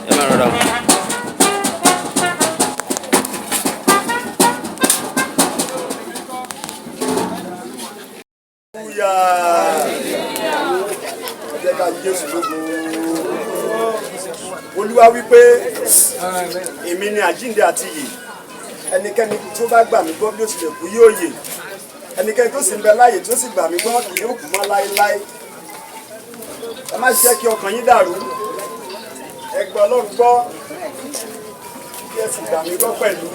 Ẹ máa rọra o. Hallelujah. Ẹ jẹ́ ká Jésù lógo. Olúwa wípé, "Èmi ni àjíǹde àti ìyè. Ẹnikẹ́ni tó bá gbà mí gbọ́, bí ó tilẹ̀ kú, yóò yè. Ẹnikẹ́ni tó sì ń bẹ láàyè tó sì gbà mí gbọ́ kì yóò kú mọ́ láéláé." Ẹ má ṣe jẹ́ kí ọkàn yín dàrú. Ẹ gba Ọlọ́run gbọ́, kí ẹ sì gbà mí gbọ́ pẹ̀lú.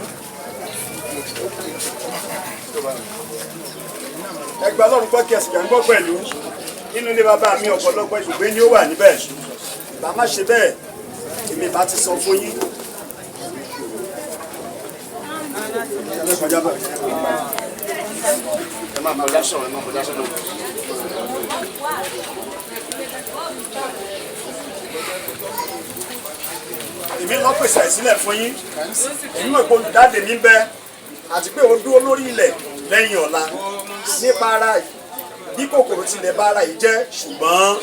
Ẹ gba Ọlọ́run gbọ́, kí ẹ sì gbà mí gbọ́ pẹ̀lú. Nínú ilé bàbá mi, ọ̀pọ̀lọpọ̀ ibùgbé ni ó wà níbẹ̀. Bá má ṣe bẹ́ẹ̀, èmi bá ti sọ fún yín. Ẹ kọjá báyìí. Ẹ máa kọjá sọ̀rọ̀, ẹ máa kọjá sọ̀rọ̀. Èmi lọ pèsè àìsílẹ̀ fún yín. Èmi mọ̀ pé olùdáde mi ń bẹ àti pé ó dúró lórí ilẹ̀ lẹ́yìn ọ̀la. Nípa ara yìí, bí kòkòrò tilẹ̀ bá ara yìí jẹ́, ṣùgbọ́n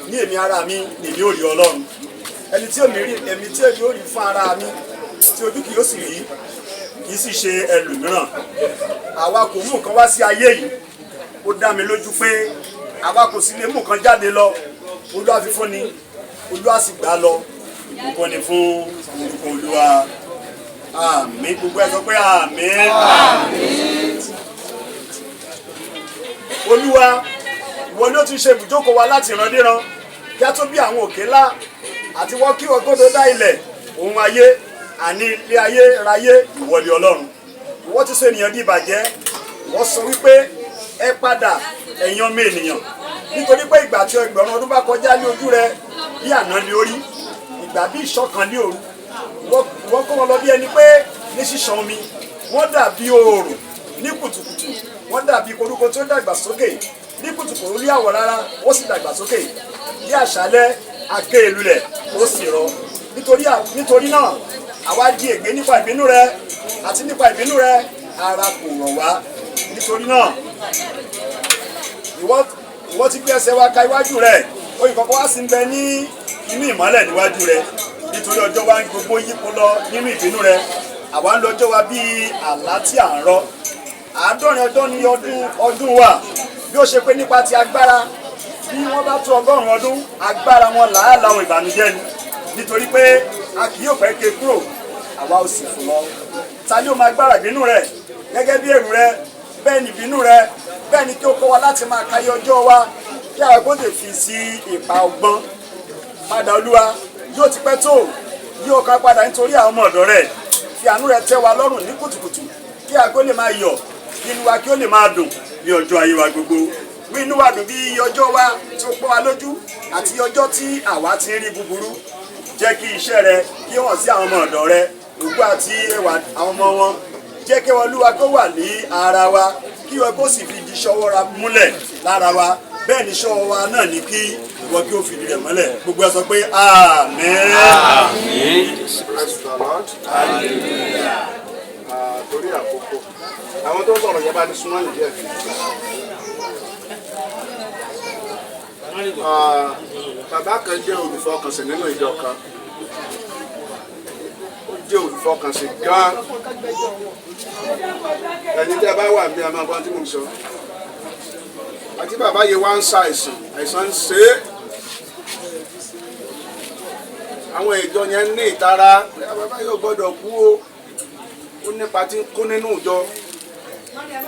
ní èmi ara mi lèmi ò rí Ọlọ́run. Ẹni tí èmi rí, èmi tí èmi ò rí fún ara mi, tí ojú kì yóò sì rí, kì í sì ṣe ẹlòmíràn. Àwa kò mú nǹkan wá sí ayé yìí. Ó dá mi lójú pé àwa kò sì lè mú nǹkan jáde lọ. Olúwa fi fún ni, Olúwa sì gbà lọ. Ìbùkún ni fún orúkọ Olúwa. Àmín. Gbogbo ẹ sọ pé àmín. Olúwa, ìwọ ni ó ti ṣe ibùjókòó wa láti ìrandíran, kí a tó bí àwọn òkè ńlá, àti wọ́n kí wọ́n kó tó dá ilẹ̀ òun ayé, àní ilé ayé ráyé, ìwọ ni Ọlọ́run. Ìwọ ti sọ ènìyàn di ìbàjẹ́. Ìwọ sọ wípé ẹ padà, ẹ̀yin ọmọ ènìyàn, nítorí pé ìgbà tí 1,000 ọdún bá kọjá ní ojú rẹ, bí àná ni ó rí, ìgbà bí ìṣọ̀kan ní òru. Ìwọ kó wọn lọ bí ẹni pé ní ṣíṣàn omi. Wọ́n dàbí oòrùn ní kùtùkùtù, wọ́n dàbí koríko tí ó dàgbà sókè ní kùtùkùtù ní àwọ̀ rárá, ó sì dàgbà sókè. Ní àṣálẹ́ a ké e lulẹ̀, ó sì rọ. Nítorí náà àwa di ègbé nípa ìbínú rẹ, àti nípa ìbínú rẹ ara kò rọ̀ wá. Nítorí náà ìwọ ti gbé ẹsẹ̀ wa ka iwájú rẹ, oyè kọ̀ọ̀kan wá sí ń bẹ ní inú ìmọ́lẹ̀ níwájú rẹ. Nítorí ọjọ́ wa ń gbogbo yípo lọ nínú ìbínú rẹ, àwa ń lọ́jọ́ wa bíi àlá tí à ń rọ́. 70 ọdún ní ọdún wa, bí ó ṣe pé nípa ti agbára, bí wọ́n bá tó 100 ọdún, agbára wọn làálàá ohun ìbànújẹ́ ni. Nítorí pé a kì yóò fẹ́ ké kúrò, àwa ò sì fún lọ. Ta ni ó máa gbára ìbínú rẹ? Gẹ́gẹ́ bí èrú rẹ, bẹ́ẹ̀ ni ìbínú rẹ, bẹ́ẹ̀ ni kí ó kọ́ wa láti máa kayé ọjọ́ wa, kí àwa kó lè fi sí ipa ọgbọ́n. Padà Olúwa, yóò ti pẹ́ tó, yóò ká padà nítorí àwọn ọmọ ọ̀dọ̀ rẹ̀. Fi àánú rẹ tẹ́ wa lọ́rùn ní kùtùkùtù, kí àgọ́ lè máa yọ̀, kí inú wa kí ó lè máa dùn ní ọjọ́ ayé wa gbogbo. Mú inú wa dùn bí ọjọ́ wa tí ó pọ́n wa lójú, àti ọjọ́ tí àwa ti ń rí búburú. Jẹ́ kí iṣẹ́ rẹ kí hàn sí àwọn ọmọ ọ̀dọ̀ rẹ, ògo àti ẹwà àwọn ọmọ wọn. Jẹ́ kí Olúwa kó wà ní ara wa, kí wọn kó sì fi di ṣọwọ́ ra múlẹ̀ lára wa. Bẹ́ẹ̀ ni ṣọwọ́ wa náà ní kí ìwọ kí ó fi di rẹ̀ mọ́lẹ̀. Gbogbo ẹ sọ pé àmín. Praise the Lord. Hallelujah. Torí àkókò, àwọn tó ń sọ̀rọ̀ yẹn bá ní súnmọ́ nìjẹ́. Bàbá kan jẹ́ olùfọkànsìn nínú ìjọ kan. Ó jẹ́ olùfọkànsìn gan-an. Ẹni tí a bá wà ní a máa gbọ́n tí mò ń sọ. Àti bàbá yìí wá ń ṣàìsàn, àìsàn ń ṣe é. Àwọn ìjọ yẹn ní ìtara, bàbá yóò gbọ́dọ̀ kú o. Ó nípa tí ń kú nínú ìjọ.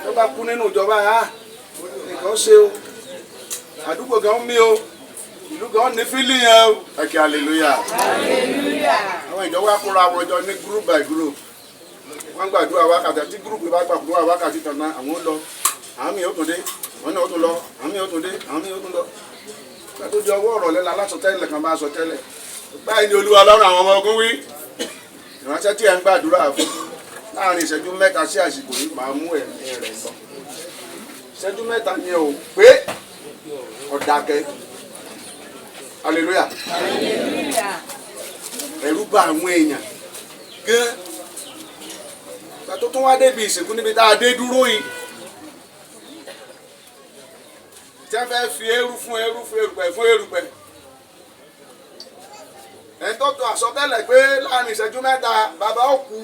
Tó bá kú nínú ìjọ báyà, nǹkan ṣe o. Àdúgbò gan mí o. Ìlú gan ní fílì yẹn o. Ẹ kí hallelujah. Àwọn ìjọ wa kóra wọn jọ ní group by group. Wọ́n gbàdúrà wákàtí, àti group bá gbàdúrà wákàtí tán náà, àwọn ó lọ. Àwọn míì ó tún dé, àwọn náà ó tún lọ, àwọn míì ó tún dé, àwọn míì ó tún lọ. Nígbà tó di ọwọ́ ọ̀rọ̀ lẹ́la alásọtẹ́lẹ̀ kan bá sọ tẹ́lẹ̀. Báyìí ni Olúwa Ọlọ́run àwọn ọmọ ogun wí. Ìránṣẹ́ tí ẹ ń gbàdúrà fún láàrin ìṣẹ́jú 3 sí àsìkò yìí máa mú ẹ̀mí rẹ̀ lọ. Ìṣẹ́jú 3 ni ò pé ọ̀dàkẹ́. Hallelujah. Ẹ̀rù bà àwọn èèyàn gan. Ìgbà tó tún wá débi ìsìnkú níbi tá a dé dúró yìí. Tí wọ́n fẹ́ fi eérú fún eérú fún erùpẹ̀ fún erùpẹ̀. Ẹni tó tó àsọtẹ́lẹ̀ pé láàrin ìṣẹ́jú 3 bàbá ó kú,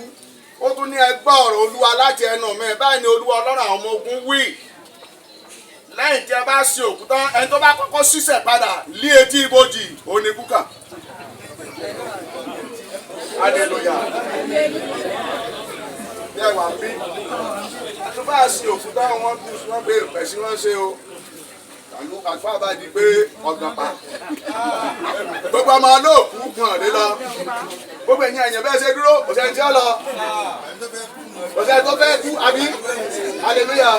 ó tún ní ẹ gbọ́ ọ̀rọ̀ Olúwa láti ẹnu mi. Báyìí ni Olúwa Ọlọ́run àwọn ọmọ ogun wí. Lẹ́yìn tí ẹ bá sin òkú tán, ẹni tó bá kọ́kọ́ ṣíṣẹ̀ padà lé etí ibojì, ó ní kúkà. Hallelujah. Bí ẹ wà ń bí, tó bá sin òkú tán, wọ́n kú, wọ́n gbé erùpẹ̀ sí wọ́n ṣe o. Àlùfáà bá di pé ọ̀gàn pa. Gbogbo ọmọ olóòkú gan lé lọ. Gbogbo ẹ̀yin ẹ̀yìn bẹ́ẹ̀ ṣe dúró, kò sẹ́ni tí ó lọ. Kò sẹ́ni tó fẹ́ kú, àbí? Hallelujah.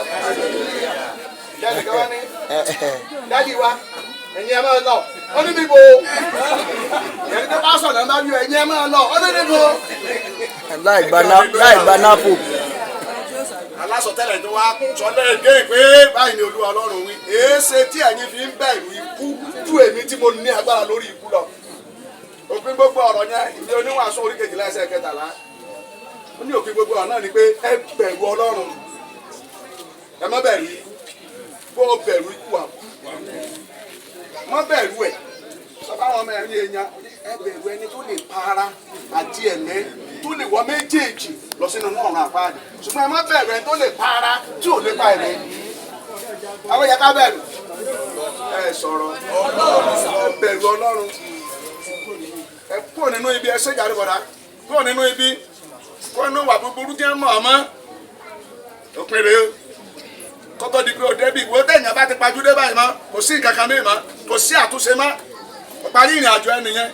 Jáde kan wá ní. Dádì wa, ẹ̀yin ẹ máa lọ. Ó ní níbo. Ẹni tó bá sọ̀rọ̀ bá bí ẹ̀yin ẹ máa lọ. Ó ní níbo. Láì gba nápò. Alásọtẹ́lẹ̀ tó wá sọ lẹ́ẹ̀dẹ́ pé báyìí ni Olúwa Ọlọ́run wí. Èéṣe tí ẹ̀yin fi ń bẹ̀rù ikú ju èmi tí mo ní agbára lórí ikú lọ. Òpin gbogbo ọ̀rọ̀ yẹn, ìwé Oníwàásù orí 12 ẹsẹ̀ 13, ó ní òpin gbogbo ọ̀rọ̀ náà ni pé ẹ bẹ̀rù Ọlọ́run, ẹ má bẹ̀rù ikú. Bó o bẹ̀rù ikú, wà kú. Má bẹ̀rù ẹ̀. Sọ fáwọn ọmọ ẹ̀rí èèyàn, ẹ bẹ̀rù ẹni tó lè pa ara àti ẹ̀mí, tó lè wọ méjèèjì lọ sínú ọ̀run àpáàdì, ṣùgbọ́n ẹ má bẹ̀rù ẹni tó lè pa ara tí ò lè pa ẹ̀mí. Àwọn yẹ ká bẹ̀rù. Ẹ sọ̀rọ̀. Ẹ bẹ̀rù Ọlọ́run. Ẹ kúrò nínú ibi. Ẹ ṣèjàre bọ̀dá, kúrò nínú ibi, kúrò nínú wà búburú tí wọ́n mọ̀ ọ́ mọ́. Òpin rèé o, kótó di pé o débi ìwé tẹ̀yìn bá ti pajú dé báyìí mọ́, kò sí nǹkan kan mìíràn mọ́, kò sí àtúnṣe mọ́, ó parí ìrìn àjò ẹnìyẹn.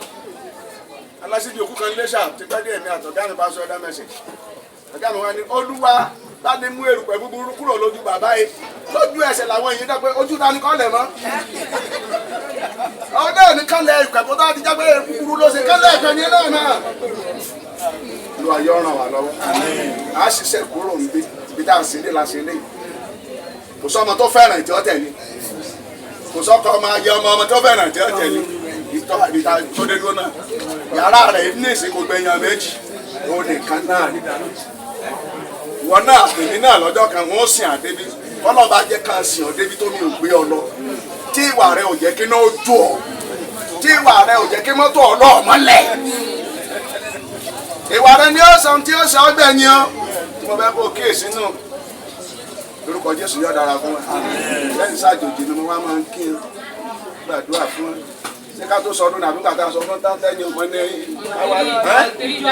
Alásìbí òkú kan lẹ́sà ti pẹ́ díẹ̀ mi àtọ̀gá mi bá sọ ẹ̀dá mẹ́sìn. Ọ̀gá mi wá ní, Olúwa, bá ní mú erùpẹ̀ búburú kúrò lójú bàbá yìí. Lójú ẹsẹ̀ làwọn èèyàn dá pé ojú ta ni kọ́ lẹ̀ mọ́. Ọ̀gá ní kọ́ lẹ̀ erùpẹ̀ kó tó ti jẹ́ pé búburú ló ṣe kọ́ lẹ̀ ẹ̀pẹ̀ ní ẹlẹ́yìn náà. Olúwa yóò ràn wá lọ́wọ́. A ṣiṣẹ́ kúrò níbí, ibi tá à ń ṣe lé la ṣe lé. Kò sọ́mọ tó fẹ́ràn ìtí ọ̀tẹ̀ ni, kò sọ́kọ ọmọ ayé ọmọ ọmọ tó fẹ́ràn ìtí ọ̀tẹ̀ ni. Ìtọ́ ìta tó dé dúró náà, yàrá rẹ̀ ní ìsìnkú gbẹ̀yàn méjì, ó nìkan náà ni. Ìwọ náà, èmi náà, lọ́jọ́ kan wọ́n sìn àdébí. Kọ́lọ́ bá jẹ́ ká sìn ọ́ débi tó mi ò gbé ọ lọ, tí ìwà rẹ ò jẹ́ kí náà ó jó ọ, tí ìwà rẹ ò jẹ́ kí mọ́tò ọlọ́ọ̀ mọ́lẹ̀, ìwà rẹ ni ó sọ tí ó sọ ọgbẹ̀yìn ọ tí mo fẹ́ kó kíyèsí nù. Lórúkọ Jésù, yóò dára fún wa. Lẹ́yìn sáàjòjì ni mo wá máa ń kí n gbàdúrà fún ẹ. Ṣé ká tó sọdún nàbí kàtà sọdún tán tẹ́yìn ọmọ ní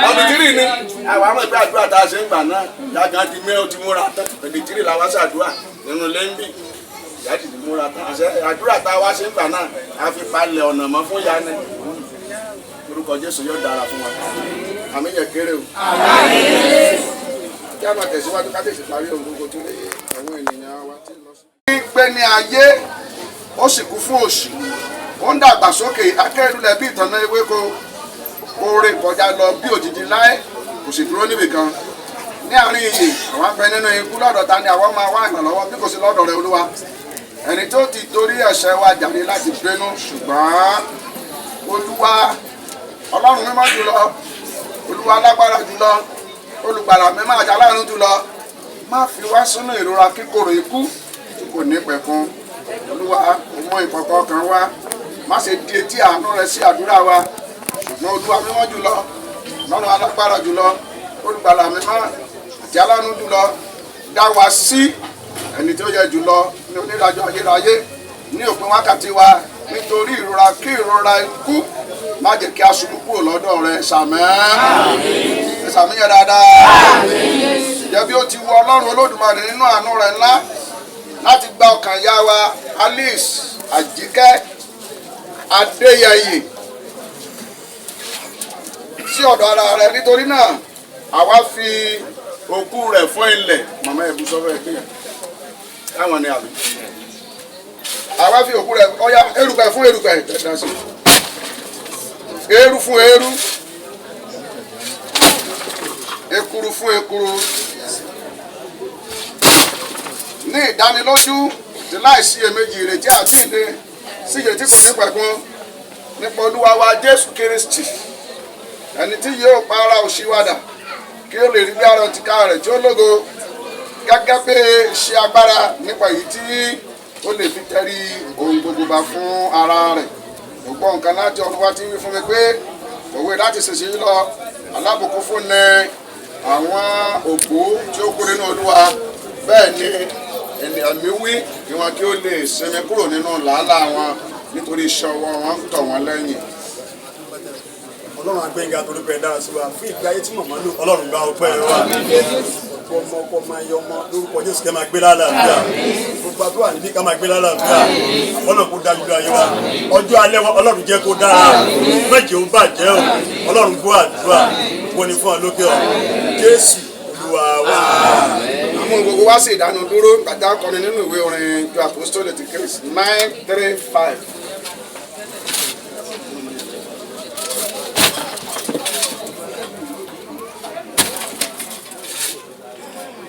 ọdún tírì ni àwọn àmọ́ ìgbà àdúrà tá a ṣe ń gbà náà yàgàn ti mẹ́ o ti múra tán. Ọdún tírì la wá ṣàdúrà nínú lẹ́ńbì, ìyá ti ti múra tán. Àṣẹ àdúrà tá a wá ṣe ń gbà náà, a fi palẹ̀ ọ̀nà mọ́ fún ya ni. Lórúkọ Jésù, yóò dára fún wa. Àmì yẹn kéré o. Kí a máa tẹ̀síwájú, ká tẹ̀sí parí ohun gbogbo tó lé àwọn ènìyàn wa tí ń lọ sí. Gbé ní ayé, ó sì kú fún òṣì, ó ń dàgbàsókè akérèdúlẹ̀ bí ìtànná ewéko. Ó rìn kọjá lọ bí òjijì láé, kò sì dúró níbì kan. Ní àárín iyè, àwọn abẹ nínú ikú. Lọ́dọ̀ ta ni àwọn máa wá ìrànlọ́wọ́ bí kò sí lọ́dọ̀ rẹ, Olúwa, ẹni tó ti torí ẹ̀ṣẹ̀ wa jàre láti bínú? Ṣùgbọ́n Olúwa Ọlọ́run mímọ́ jùlọ, Olúwa alágbára jùlọ, olùgbàlà mímọ́ àti aláàánú jùlọ, má fi wá sínú ìrora kíkorò ikú tí kò ní pẹ̀kun. Olúwa, mú ìkọ̀kọ̀ kan wá, má ṣe di etí àánú rẹ sí àdúrà wa. Ṣùgbọ́n Olúwa mímọ́ jùlọ, Ọlọ́run alágbára jùlọ, olùgbàlà mímọ́ àti aláàánú jùlọ, dá wa sí, ẹni tí ó yẹ jùlọ ní onídàájọ́ ayérayé, ní òpin wákàtí wa, nítorí ìrora kí ìrora ikú má jẹ́ kí a ṣubú kúrò lọ́dọ̀ rẹ. Sàmẹ́ sàmì yẹn dáadáa. Jẹ́ bí ó ti wù Ọlọ́run Olódùmarè nínú àánú rẹ̀ ńlá láti gba ọkàn ìyá wa Alice Àjíkẹ́ Adéyẹyè sí ọ̀dọ̀ ara rẹ̀, nítorí náà àwa fi òkú rẹ̀ fún ilẹ̀. Màmá ẹ̀ bú sọ́fẹ́ ẹ̀ kéèyàn táwọn ni àbí àwa fi òkú rẹ̀. Ọ̀ya, erùpẹ̀ fún erùpẹ̀, dandan sí eérú fún eérú, ekuru fún ekuru, ní ìdánilójú tí láìsí iyèméjì ìrètí àjíǹde sí ìrètí kò ní pẹ̀kun nípa Olúwa wa Jésù Kristi, ẹni tí yóò pa ara òṣì wa dà kí ó lè rí bí ara tìka rẹ̀ tí ó lógo, gẹ́gẹ́ bí ṣe agbára nípa èyí tí ó lè fi tẹrí ohun gbogbo ba fún ara rẹ̀. Mo gbọ́ nǹkan láti ọ̀run wá tí wí fún mi pé, "Òwe láti ṣèṣe lọ, alábùkún fún ni àwọn òkú tí ó kú nínú Olúwa. Bẹ́ẹ̀ ni ènìyàn mi wí, kí wọn kí ó lè sinmi kúrò nínú làálàá wọn, nítorí iṣẹ́ ọwọ́ wọn ń tọ̀ wọ́n lẹ́yìn." Ọlọ́run agbẹ́yìnga torí pé ẹ dára sí wa fún ìgbé ayé tí màmá lò. Ọlọ́run, gba ọpẹ́ wa. Ọ̀pọ̀ ọmọ ọkọ máa yọ ọmọ lórúkọ Jésù, kẹ́ máa gbé lálàáfíà. Gbogbo àdúrà níbí, ká máa gbé lálàáfíà. Ọlọ́run kó dájú ayé wa. Ọjọ́ alẹ́ wa, Ọlọ́run jẹ́ kó dára, méje ó bàjẹ́ o. Ọlọ́run gbọ́ àdúrà kó ní fún ọ lókè ọ, Jésù Olúwa wa. Àwọn gbogbo wa sì dánu dúró gbàdá kọrin nínú ìwé orin Ìjọ Apostolic ti Christ 935.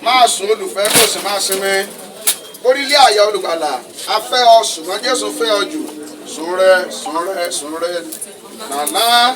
Máa sùn, olùfẹ́, kò sì máa sinmi orílẹ̀ àyà olùgbàlà. A fẹ́ ọ, ṣùgbọ́n Jésù fẹ́ ọ jù. Sùn rẹ, sùn rẹ, sùn rẹ nàlá.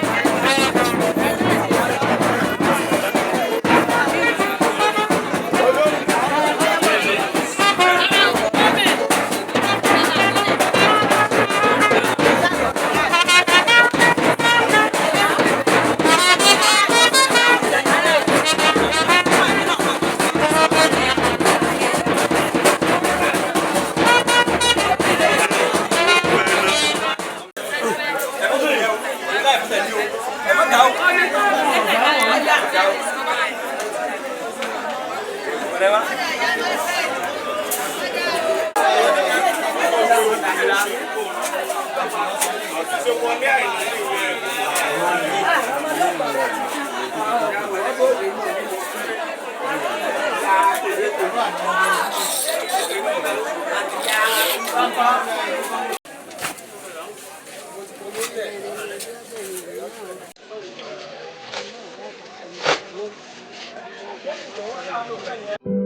Thank you.